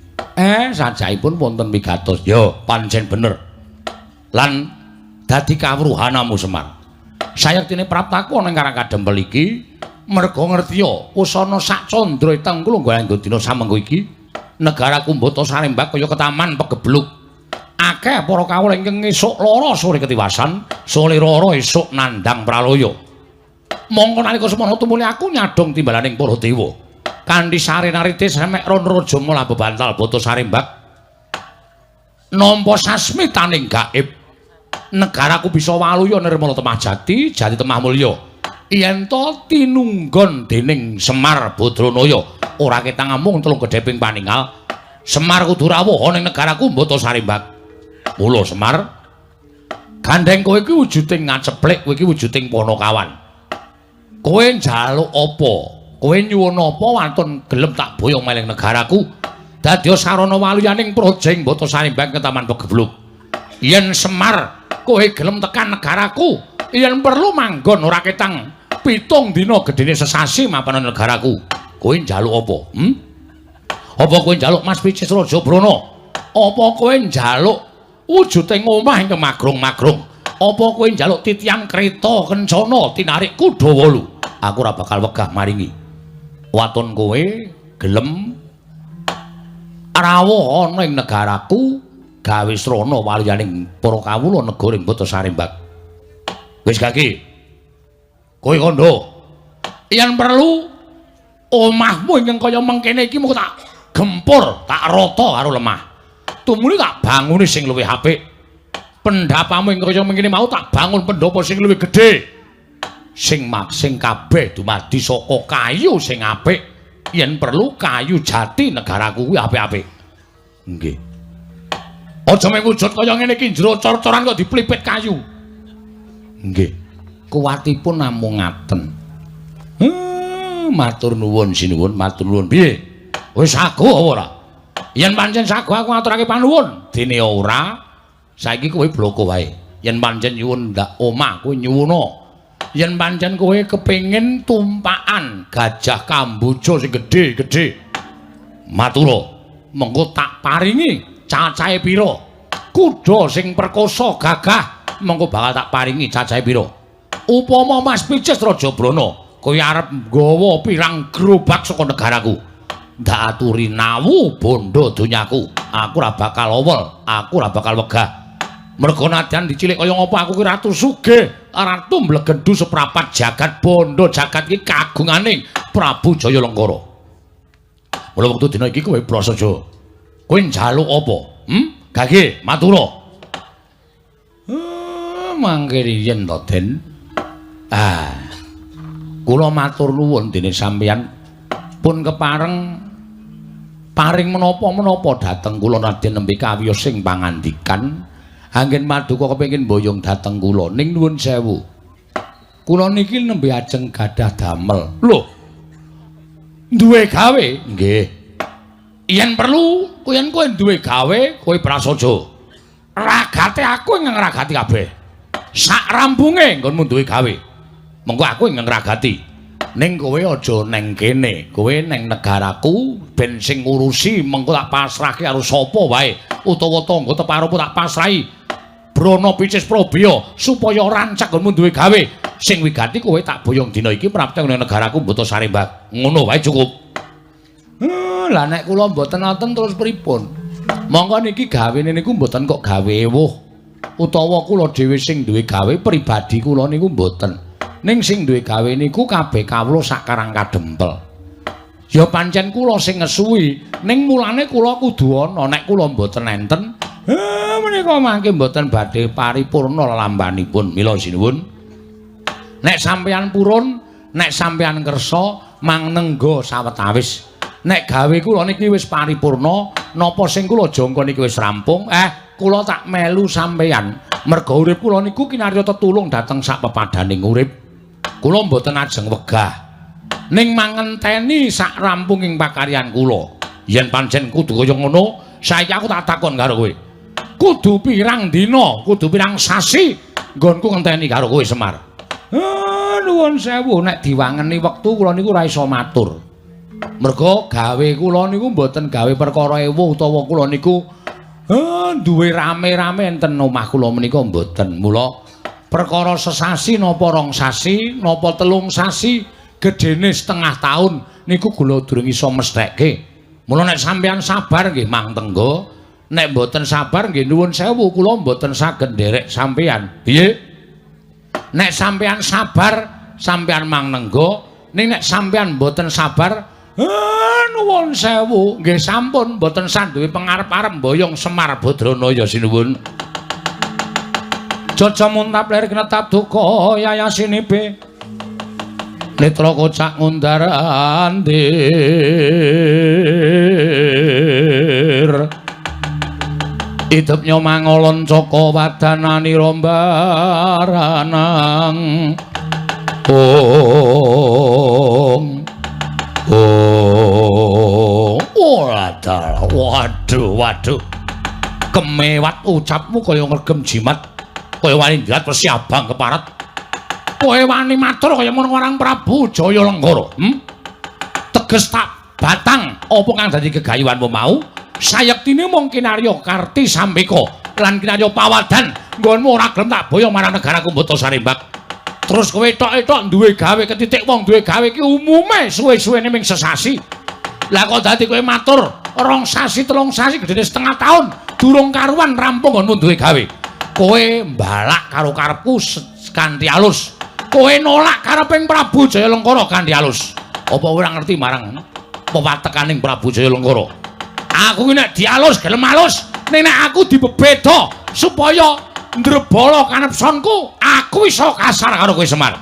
Sajaipun wonten pigatos. Ya, pancen bener. Lan dadi kawruhanamu Semar. Sayektine praptaku ana ing Karang Kadempel iki merga ngertiya usana sak candra iteng kula nggo dina samengko iki negaraku Mbata Sarimbak kaya ketaman pegebluk. Akeh para kawula ingkang esuk lara sore ketiwasan, sore lara esuk nandhang pralaya. Mongko nalika semono tumuli aku nyadhong timbalaning para dewa. Kanthi sarenarite semek ron raja malah bebantal Bata Sarimbak nampa sasmitaning gaib. Negaraku bisa waluya nirmala temah jati, jati temah mulya. Yen to tinunggon dening Semar Badranaya, ora ketang amung telung gedheping paningal. Semar kudu rawuh ana ing negaraku Mbata Sarimbak. Mula Semar, Gandeng kowe iki wujuding ngaceplik, kowe iki wujuding Panakawan. Kowe njaluk apa? Kowe nyuwun apa wantun gelem tak boyong meling negaraku? Dadi sarana waluyaning praja ing Bata Sarimbang Ketaman Pegebluk. Yen Semar kowe gelem tekan negaraku, yen perlu manggon ora ketang 7 dina gedene sesasi mapan negaraku. Kowe njaluk apa? Apa kowe njaluk Mas Picis Raja Brana? Apa kowe njaluk wujuding omah ingkang magrong-magrong? Apa kowe njaluk titian kreta kencana tinarik kuda 8? Aku ora bakal wegah maringi. Waton kowe gelem rawuh ana ing negaraku gawe srana waluyaning para kawula negara ing Bata Sarimbak. Wis gage. Kowe kandha. Yen perlu omahmu ingkang kaya mengkene iki mung tak gempur, tak rata karo lemah. Tumuli tak bangune sing luwih apik. Pendapamu ingkang kaya mengkene mau tak bangun pendhapa sing luwih gedhe. Sing sing kabeh dumadi saka kayu sing apik. Yen perlu kayu jati negaraku kuwi apik-apik. Nggih. Aja mung wujud kaya ngene iki jero cor-coran kok diplipit kayu. Nggih. Kuwatipun namung ngaten. Matur nuwun sinuwun, matur nuwun. Piye? Wis sago apa ora? Yen pancen sago aku ngaturake panuwun. Dene ora, saiki kowe bloko wae. Yen pancen nyuwun ndak omah kowe nyuwuna. Yen pancen kowe kepengin tumpakan gajah Kamboja sing gedhe-gedhe, matura, mengko tak paringi cacahe pira. Kuda sing perkosa gagah, mengko bakal tak paringi cacahe pira. Upama Mas Picis Raja Brana, kowe arep nggawa pirang gerobak saka negaraku, ndak aturi nawu bondo donyaku. Aku ora bakal owel, aku ora bakal wegah. Mergo nadyan dicilik kaya ngapa aku ki ratu sugih, ratu mblegendu seprapat jagat bondo jagat iki kagungane Prabu Jaya Lengkara. Mula wektu dina iki kowe prasaja. Kowe njaluk apa? Gage matura. Mangke riyen to, Den. Ah. Kula matur nuwun dene sampeyan pun kepareng paring menapa-menapa dhateng kula nadyan nembe kawiyos sing pangandikan. Anggen paduka kepengin boyong dhateng kula ning nuwun sewu. Kula niki nembe ajeng gadah damel. Lho. Duwe gawe? Nggih. Yen perlu, yen kowe duwe gawe, kowe prasaja. Ragate aku ing ngragati kabeh. Sak rampunge nggonmu duwe gawe. Mengko aku ing ngragati. Ning kowe aja neng kene, kowe neng negaraku ben sing ngurusi mengko tak pasrahke karo sapa wae utawa tangga teparupu tak pasrahi. Brana Picis Probaya supaya rancak nggonmu duwe gawe. Sing wigati kowe tak boyong dina iki prapte nang negaraku Bata Sarimbak. Ngono wae cukup. Lah nek kula mboten wonten terus pripun? Mongko niki gawene niku mboten kok gawe ewuh utawa kula dhewe sing duwe gawe pribadi kula niku mboten. Ning sing duwe gawe niku kabeh kawula sak Karang Kadempel. Ya pancen kula sing ngesuwi, ning mulane kula kudu ana nek kula mboten enten. Menika mangke mboten badhe paripurna lelampanipun. Mila sinuwun. Nek sampeyan purun, nek sampeyan kersa mangnengga sawetawis. Nek gawe kula niki wis paripurna, napa sing kula jangka niki wis rampung, kula tak melu sampeyan. Merga urip kula niku kinarya tetulung dhateng sak pepadaning urip. Kula mboten ajeng wegah. Ning mangenteni sak rampunging pakaryan kula. Yen pancen kudu kaya ngono, saiki aku tak takon karo kowe. Kudu pirang dina, kudu pirang sasi nggonku ngenteni karo kowe Semar. Nuwun sewu nek diwangeni wektu kula niku ora iso matur. Merga gawe kula niku mboten gawe perkara ewuh utawa kula niku duwe rame-rame enten omah kula menika mboten. Mula perkara sesasi napa rong sasi, napa 3 sasi, gedene setengah tahun niku kula durung iso mestheke. Mula nek sampeyan sabar nggih mang tenggo, nek mboten sabar nggih nuwun sewu kula mboten saged nderek sampeyan. Piye? Nek sampeyan sabar, sampeyan mang nenggo, ning nek sampeyan mboten sabar, nuwun sewu nggih sampun mboten sanduwe pengarep-arep mboyong Semar Badranaya sinuwun. Jaja muntap lir knetap duka yayasinibe. Netra kocak ngundar andir. Idepnya mangolon caka wadanani rombaranang. Ong ong wadah, waduh waduh. Kemewat ucapmu kaya ngregem jimat, kaya wani ndrat persi abang keparat. Kowe wani matur kaya ngono marang Prabu Jaya Lenggara, Teges tak batang apa kang dadi gegayuhanmu mau? Sayektine mung kinarya Karti Sambeka lan kinarya Pawadan nggonmu ora gelem tak boyo marang negaraku Mbata Sarimbak. Terus kowe tok-etok duwe gawe ketitik wong duwe gawe iki umume suwe-suwene ming sesasi. Lah kok dadi kowe matur 2 sasi 3 sasi gedene setengah tahun durung karuan rampung nggonmu duwe gawe. Kowe mbalak karo karepku kanthi alus. Kowe nolak kareping Prabu Jaya Lengkara kanthi alus. Apa kowe ora ngerti marang pewatekaning Prabu Jaya Lengkara? Aku ki nek dialus gelem alus, ning nek aku dibebeda supaya ndrebala kanepsonku, aku iso kasar karo kowe Semar.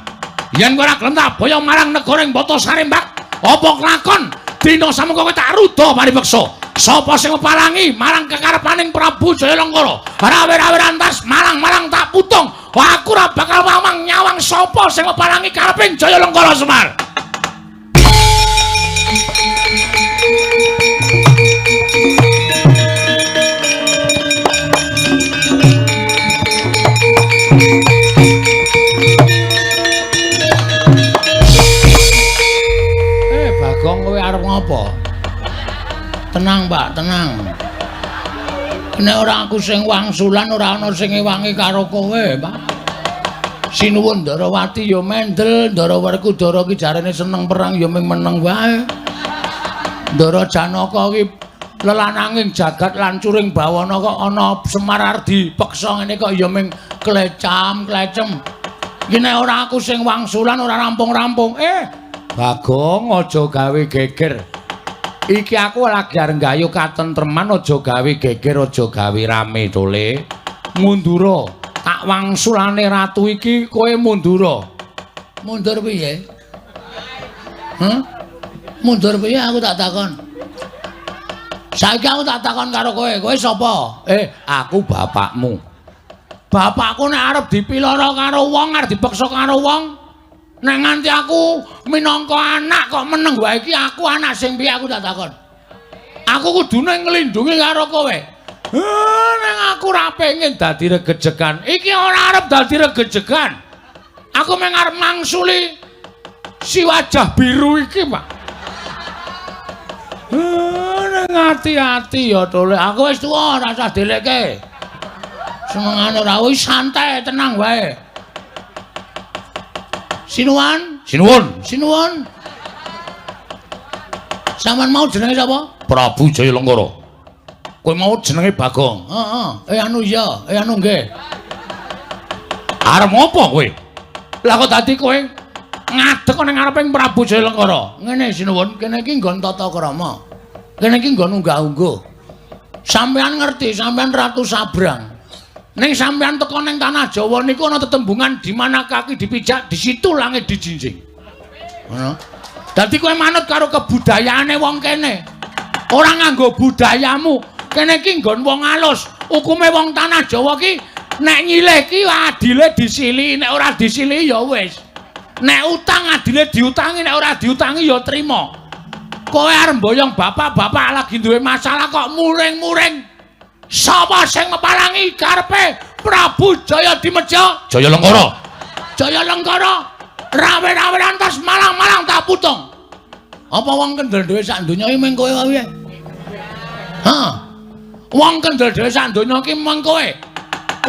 Yen kowe ora gelem tak boyo marang negara ing Mbata Sarimbak, apa kelakon dina samengko kowe tak ruda paripeksa. Sapa sing mepalangi marang kekarepaning Prabu Jaya Lengkara? Rawe-rawe rantas malang-malang tak putung. Aku ora bakal wawang nyawang sapa sing mepalangi kareping Jaya Lengkara Semar. Bagong kowe arep ngopo? Tenang, Pak, tenang. Nek ora aku sing wangsulan ora ana sing ngewangi karo kowe, Pak. Sinuwun Ndarawati ya mendel, Ndara Werkudara ki jarene seneng perang ya ming meneng wae. Ndara Janaka ki lelananging jagat lan curing bawana kok ana Semar arep dipeksa ngene kok ya ming klecam-klecem. Iki nek ora aku sing wangsulan ora rampung-rampung. Bagong aja gawe geger. Iki aku lagi arep nggayu katentreman, aja gawe geger, aja gawe rame tole. Mundura, tak wangsulane ratu iki kowe mundura. Mundur piye? Hah? Mundur piye aku tak takon. Saiki aku tak takon karo kowe, kowe sapa? Aku bapakmu. Bapakku nek arep dipiloro karo wong, arep dipeksa karo wong, nek nganti aku minangka anak kok meneng wae iki aku anak sing piye aku tak takon. Aku kudune nglindungi karo kowe. Nek aku ora pengen dadi regejegan. Iki ora arep dadi regejegan. Aku mung arep mangsuli si wajah biru iki, Pak. Nek ati-ati ya tole. Aku wis tuwa ora usah delekke. Senengane ora wis santai tenang wae. Sinuwun, sinuwun, sinuwun. Sampeyan mau jenenge sapa? Prabu Jaya Lengkara. Kowe mau jenenge Bagong. Heeh. Anu iya, anu nggih. Arep ngopo kowe? Lah kok dadi kowe ngadeg ning ngareping Prabu Jaya Lengkara? Ngene sinuwun, kene iki nggon tata krama. Kene iki nggon unggah-ungguh. Sampeyan ngerti, sampeyan Ratu Sabrang. Ning sampeyan teko ning tanah Jawa niku ana tetembungan di mana kaki dipijak, di situ langit dijinjing. Ngono. Dadi kowe manut karo kebudayaane wong kene. Ora nganggo budayamu. Kene iki nggon wong alus. Hukume wong tanah Jawa ki nek nyilih ki adile disilihi, nek ora disilihi ya wis. Nek utang adile diutangi, nek ora diutangi ya trima. Kowe arep mboyong bapak-bapak lagi duwe masalah kok muring-muring. Sapa sing mepalangi karepe Prabu Jaya Dimeja? Jaya Lengkara. Jaya Lengkara. Rawe-rawe rantas malang-malang tak putung. Apa wong kendel dhewe sak donya iki mung kowe wae? Hah. Wong kendel dhewe sak donya iki mung kowe.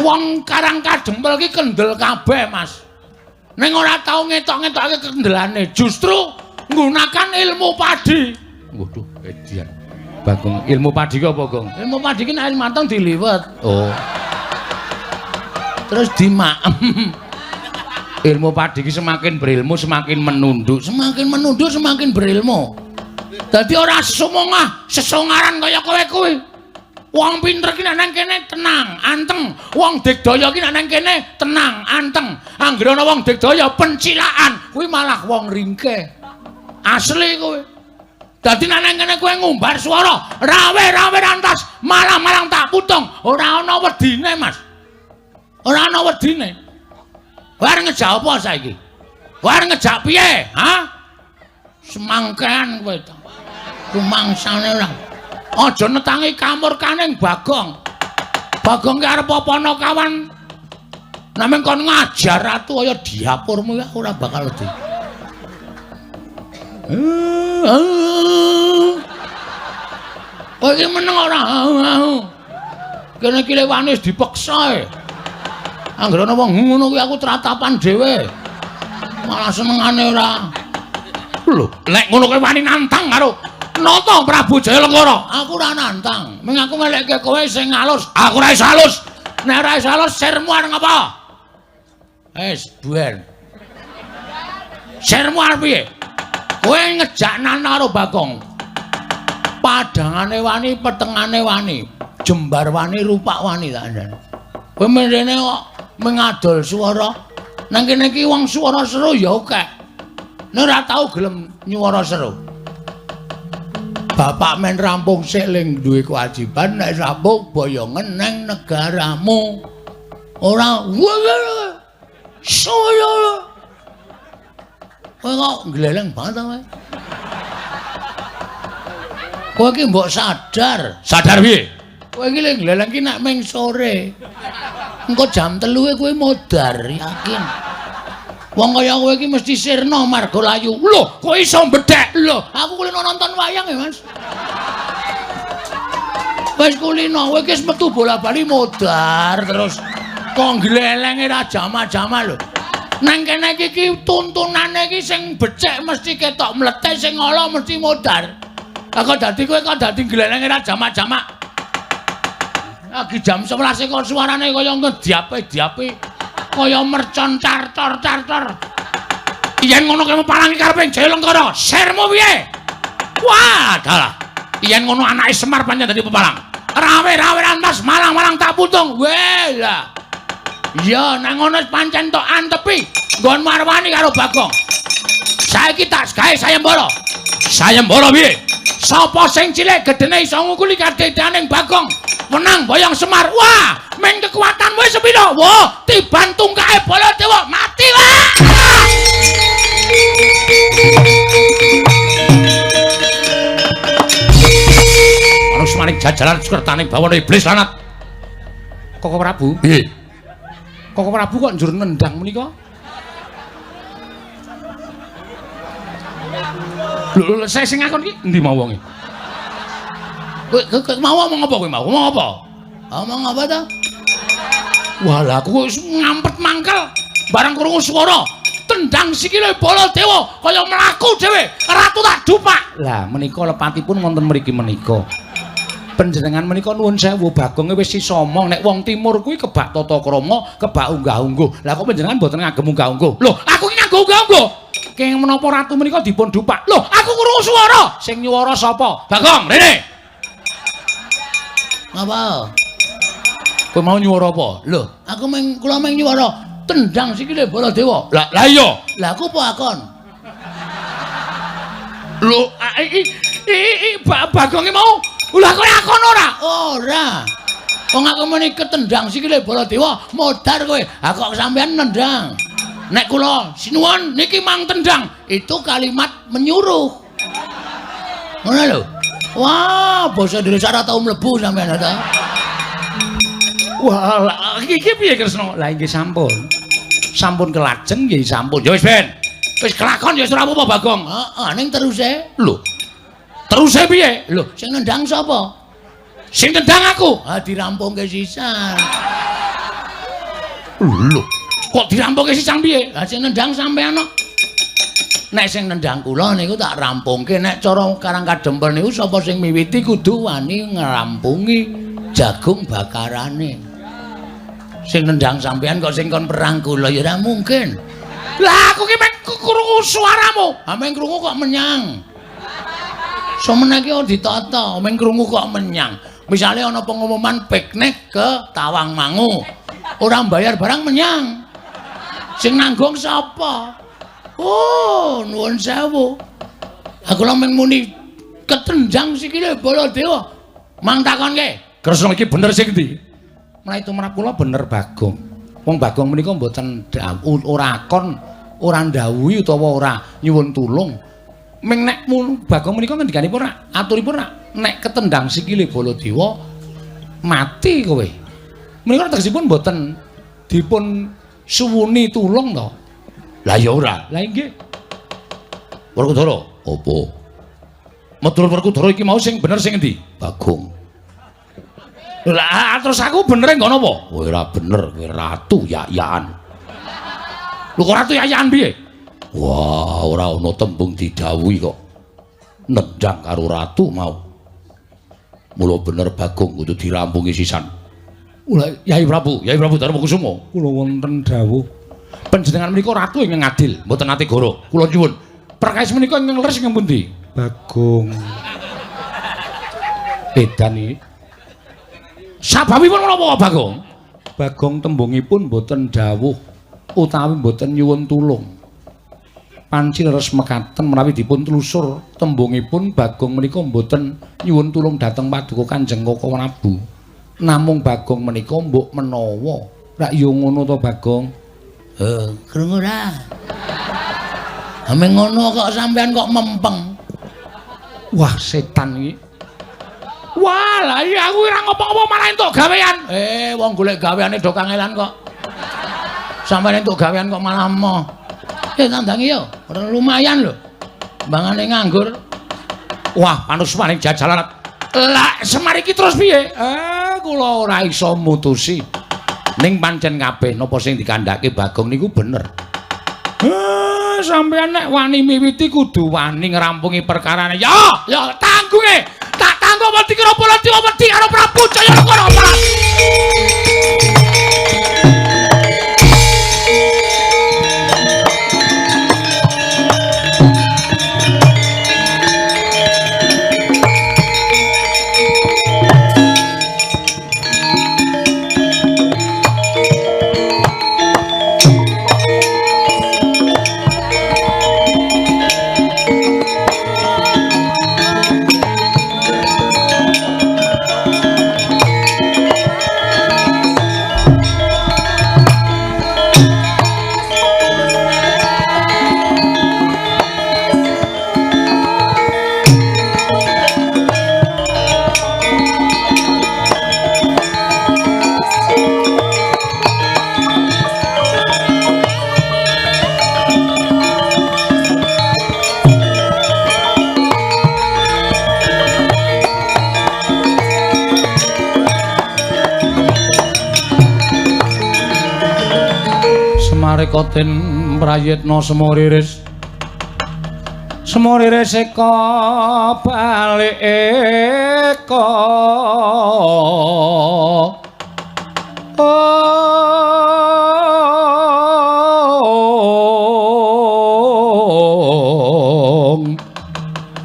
Wong Karang Kadempel iki kendel kabeh, Mas. Ning ora tau ngetok-ngetokake kendelane, justru nggunakan ilmu padi. Waduh, edian. Bagong, ilmu padi ki apa, Gong? Ilmu padi ki nek mateng diliwet. Oh. Terus dimaem. Ilmu padi ki semakin berilmu semakin menunduk, semakin menunduk semakin berilmu. Dadi ora sumongah sesongaran kaya kowe kuwi. Wong pinter ki nek nang kene tenang, anteng. Wong digdaya ki nek nang kene tenang, anteng. Anggere ana wong digdaya pencilaan, kuwi malah wong ringkeh. Asli kowe. Dadi nek nang kene kowe ngumbar swara, rawe-rawe rantas, malang-malang tak putung, ora ana wedine, Mas. Ora ana wedine. Kowe arep ngejak apa saiki? Kowe arep ngejak piye? Ha? Semangkean kowe ta. Rumangsane ora. Aja netangi kamurkaning Bagong. Bagong ki arep apa ana kawan. Namung kon ngajar ratu kaya diapurmu ya ora bakal wedi. Kowe iki meneng ora? Kene iki lewane wis dipeksa e. Anggere ana wong ngono kuwi aku tratapan dhewe. Malah senengane ora. Lho, nek ngono kowe wani nantang karo Nata Prabu Jayalengkara. Aku ora nantang. Ming aku ngelekke kowe sing alus. Aku ora iso alus. Nek ora iso alus sirmu arep ngapa? Wis, buer. Sirmu arep piye? Kowe ngejak nantang karo Bagong. Padhangane wani, petengane wani, jembar wani, rupak wani tak andhane. Kowe mrene kok mengadol swara. Nang kene iki wong swara seru ya akeh. Nek ora tau gelem nyuwara seru. Bapak men rampung sik ling duwe kewajiban nek rampung boyongen nang negaramu. Ora saya. Kowe kok gleleng banget ta kowe? Kowe iki mbok sadar. Sadar piye? Kowe iki lek gleleng ki nek ming sore. Engko jam 3 kowe modar, yakin. Wong kaya kowe iki mesti sirna marga layu. Lho, kok iso mbedhek? Lho, aku kulino nonton wayang ya, Mas. Wis kulino, kowe iki wis metu bola-bali modar terus. Kok glelenge ra jama-jama lho. Nang kene iki tuntunane iki sing becik mesti ketok mlete, sing ala mesti modar. Lah kok dadi kowe kok dadi glelenge ra jama-jama. Lagi jam 11 kok suarane kaya ngediape-diape. Kaya mercon cartor-cartor. Yen ngono kowe palangi karepe Jayalengkara, sirmu piye? Wah, dalah. Yen ngono anake Semar pancen dadi pepalang. Rawe-rawe rantas malang-malang tak putung. Weh lah. Iya, nang ngono pancen tok antepi nggon marwani karo Bagong. Saiki tak gawe sayembara. Sayembara piye? Sapa sing cilik gedene iso ngukuli kadedaning Bagong? Menang boyong Semar. Wah, meng kekuatanmu wis sepiro? Wah, tiban tungkake Baladewa mati wah. Manus maning jajaran sukertaning bawana iblis lanat. Koko Prabu. Piye? Koko Prabu kok njur nendang menika? Lho, lho, saya sing ngakon iki endi mau wonge? Kowe mau omong apa kowe mau? Omong apa? Omong apa ta? Walah, aku wis ngampet mangkel bareng krungu swara tendang sikile Baladewa kaya mlaku dhewe, ratu tak dupak. Lah menika lepatipun wonten mriki menika. Panjenengan menika nuwun sewu Bagonge wis sisa omong nek wong timur kuwi kebak tata krama, kebak unggah-ungguh. Lah kok panjenengan mboten ngagem unggah-ungguh? Lho, aku ki nganggo unggah-ungguh. Kenging menapa ratu menika dipun dupak? Lho, aku krungu swara. Sing nyuwara sapa? Bagong, rene. Ngapa? Kowe mau nyuwara apa? Lho, aku meng kula meng nyuwara tendang sikile Baladewa. Lah, lah iya. Lah aku apa akon? Lho, iki Bagonge mau. Lah kowe akon ora? Ora. Wong aku muni ketendang sikile Baladewa, modar kowe. Ha kok sampean nendang? Nek kula sinuwun niki mang tendang, itu kalimat menyuruh. Ngono lho. Wah, basa Indonesia ora tau mlebu sampean ta. Wah, lah iki piye Kresna? Lah nggih sampun. Sampun kelajeng nggih sampun. Ya wis ben. Wis kelakon ya ora apa-apa Bagong. Heeh, ning teruse. Lho. Teruse piye? Lho, sing nendang sapa? Sing nendang aku. Ha dirampungke sisan. Lho, kok dirampungke sisan piye? Lah sing nendang sampean kok. Nek sing nendang kula niku tak rampungke. Nek cara Karang Kadempel niku sapa sing miwiti kudu wani ngrampungi jagung bakarane. Sing nendang sampean kok sing kon perang kula ya ora mungkin. Lah aku ki mek krungu suaramu. Ha meng krungu kok menyang. Somene iki ditata, meng krungu kok menyang. Misale ana pengumuman piknik ke Tawangmangu. Ora mbayar barang menyang. Sing nanggung sapa? Oh, nuwun sewu. Aku lha meng muni Ketendang sikile Baladewa. Mang takonke, Kresna iki bener sing endi? Menawi tumrap kula bener Bagong. Wong Bagong menika mboten ora akon, ora ndhawuhi utawa ora nyuwun tulung. Ming nek Bagong menika ngendikanipun rak aturipun rak nek ketendang sikile Baladewa mati kowe. Menika tegesipun mboten dipun suwuni tulung to. Lah ya ora. Lah nggih. Werkudara, apa? Meturut Werkudara iki mau sing bener sing endi? Bagong. Lah terus aku bener nggo napa? Kowe ora bener, kowe ratu yak-yakan. Lho kok ratu yak-yakan piye? Wah, ora ana tembung didhawuhi kok. Nendang karo ratu mau. Mula bener Bagong kudu dirampungi sisan. Yai Prabu, Yai Prabu Darmakusuma, kula wonten dawuh. Panjenengan menika ratu ingkang adil, mboten nate goro. Kula nyuwun. Perkawis menika ingkang leres ingkang pundi? Bagong. Edan iki. Sababipun menapa Bagong? Bagong tembungipun mboten dawuh utawi mboten nyuwun tulung. Panci leres mekaten menawi dipun telusur tembungipun Bagong menika mboten nyuwun tulung dhateng Paduka Kanjeng Koko Prabu. Namung Bagong menika mbok menawa. Rak yo ngono to Bagong? Krungu ora? Ame ngono kok sampean kok mempeng. Wah, setan iki. Wah, lah iya aku ora ngopo-ngopo malah entuk gawean. Wong golek gaweane do kangelan kok. Sampeyan entuk gawean kok malah emoh. Tandangi yo, ora lumayan lho. Mbangane nganggur. Wah, panusmaning jajalan. Lah, Semar iki terus piye? Kula ora iso mutusi. Ning pancen kabeh napa sing dikandhake Bagong niku bener. Sampeyan nek wani miwiti kudu wani ngrampungi perkarane. Ya, ya tanggunge. Tak tanggung wedi karo Baladewa wedi karo Prabu Jayanegara. Marikoten prayitna semoriris semoriris eka balik eka ong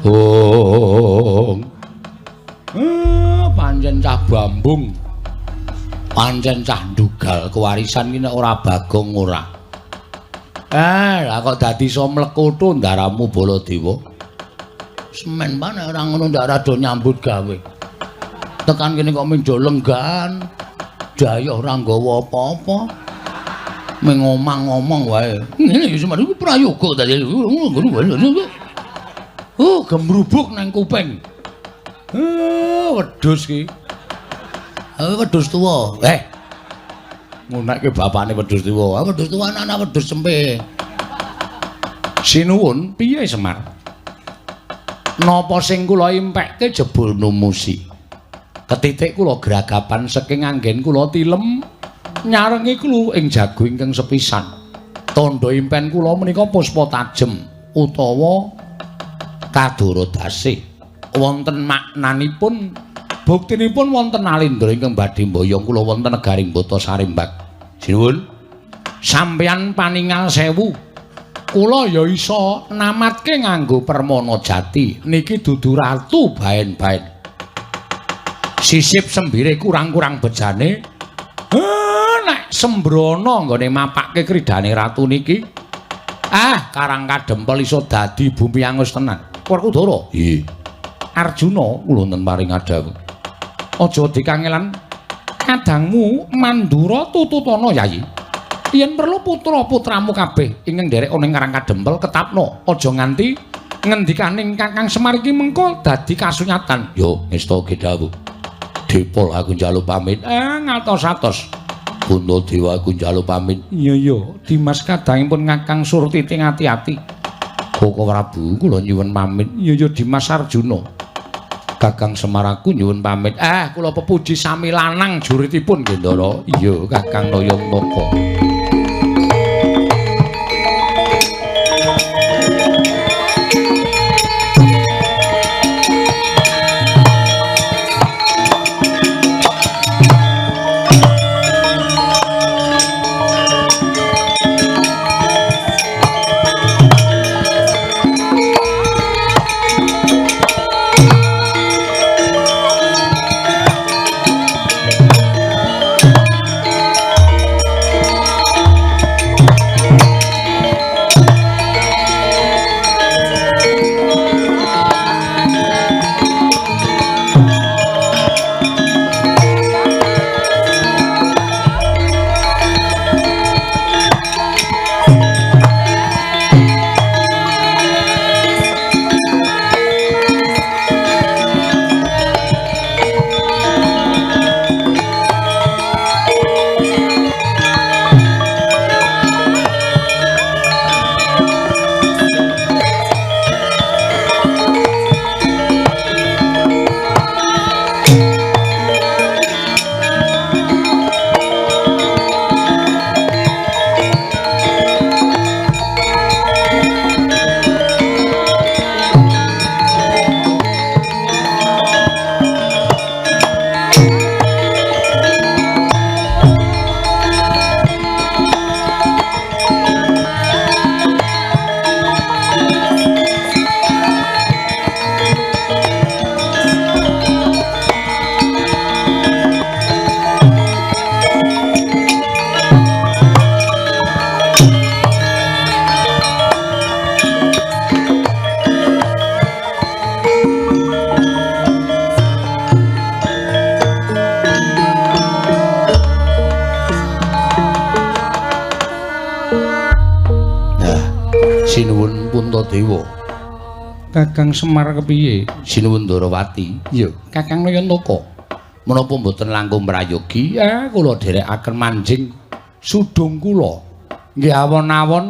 ong pancen cah bambung, pancen cah ndugal kewarisan iki nek ora Bagong ora. Lah kok dadi iso mlekutu ndaramu Baladewa. Semen pa nek ora ngono ndak rada nyambut gawe. Tekan kene kok mung lenggan. Dayah ora nggawa apa-apa. Mung ngomong-ngomong wae. Ngene iki Semar iku prayoga dadi. Gemrubuk nang kuping. Wedhus ki. Wedhus tuwa. Ngunekke bapakne wedhus tuwa. Wedhus tuwa anak wedhus cempe. Sinuwun, piye Semar? Napa sing kula impekke jebul numusi? Ketitik kula gragapan saking anggen kula tilem nyarengi kula ing jago ingkang sepisan. Tandha impen kula menika puspa tajem utawa kadara dasih. Wonten maknanipun, buktinipun wonten alindra ingkang badhe mboyong kula wonten negaring Bata Sarimbak. Sinuwun, sampeyan paningal sewu. Kula ya iso namatke nganggo permana jati. Niki dudu ratu baen-baen. Sisip sembire kurang-kurang bejane. Nek sembrono nggone mapake kridane ratu niki, Karang Kadempel iso dadi bumi angus tenan. Werkudara. Nggih. Arjuna kula wonten paring dawuh. Aja dikangelan kadangmu Mandura tututana Yayi. Yen perlu putra-putramu kabeh ingkang nderek ana ing Karang Kadempel ketapno, aja nganti ngendikaning Kakang Semar iki mengko dadi kasunyatan. Yo ngestake dawuh. Dipol aku njaluk pamit. Ngatos-atos. Puntadewa aku njaluk pamit. Iya iya, Dimas kadangipun Kakang Surtiti ati-ati. Koko Prabu kula nyuwun pamit. Iya iya Dimas Arjuna. Kakang Semar aku nyuwun pamit. Kula pepuji sami lanang juritipun nggih Ndara. Iya Kakang Nayantaka. Sinuwun Puntadewa. Kakang Semar kepiye? Sinuwun Ndarawati. Iya, Kakang Nayantaka. Menapa mboten langkung prayogi? Kula dherekaken manjing sudung kula. Nggih awon-awon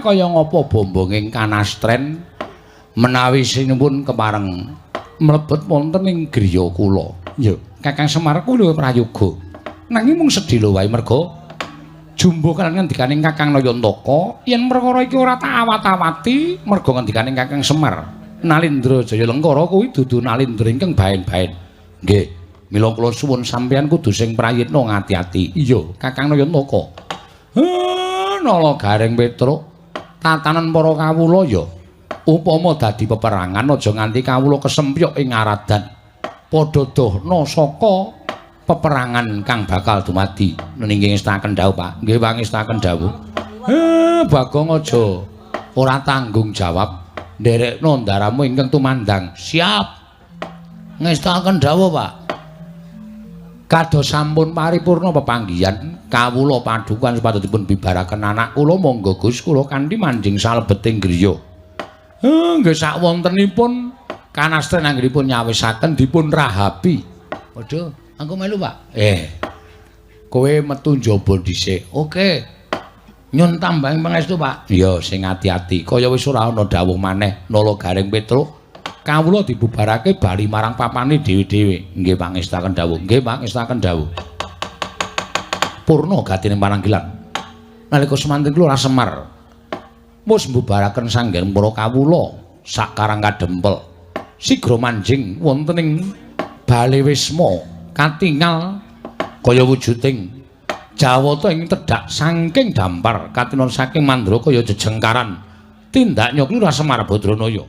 kaya ngapa bombonging kanastren menawi sinuwun kepareng mlebet wonten ing griya kula. Iya, Kakang Semar kula prayoga. Nanging mung sedhela wae merga jumbo kan ngendikaning Kakang Nayantaka yen perkara iki ora tak awat-awati merga ngendikaning Kakang Semar Nalindra Jaya Lengkara kuwi dudu Nalindra ingkang baen-baen. Nggih, mila kula suwun sampeyan kudu sing prayitna ngati-ati. Iya, Kakang Nayantaka. Nala Gareng Petruk, tatanan para kawula ya upama dadi peperangan aja nganti kawula kesempyok ing aradan. Padha dohna saka peperangan kang bakal dumadi. Nggih ngestaken dawuh, Pak. Nggih pangestaken dawuh. Bagong aja ora tanggung jawab nderekno ndaramu ingkang tumandang. Siap. Ngestaken dawuh, Pak. Kados sampun paripurna pepanggihan kawula padukan supados bibaraken anak kula monggo Gus kula kanthi manjing salebeting griya. Nggih sakwontenipun kanastren anggenipun nyawisaken dipun rahapi. Waduh, aku melu, Pak. Kowe metu njaba dhisik. Oke. Nyun tambahing pangestu, Pak. Iya, sing ati-ati. Kaya wis ora ana dawuh maneh Nala Gareng Petruk. Kawula dibubarake bali marang papane dhewe-dhewe. Nggih pangestaken dawuh. Nggih pangestaken dawuh. Purna gatine pananggilan. Nalika semanten kula Semar wis mbubaraken sanggen para kawula sak Karang Kadempel. Sigra manjing wonten ing Bale Wisma katingal kaya wujuding Jawata ing tedhak saking dampar katinon saking mandra kaya jejengkaran. Tindak nyokli Semar Badranaya.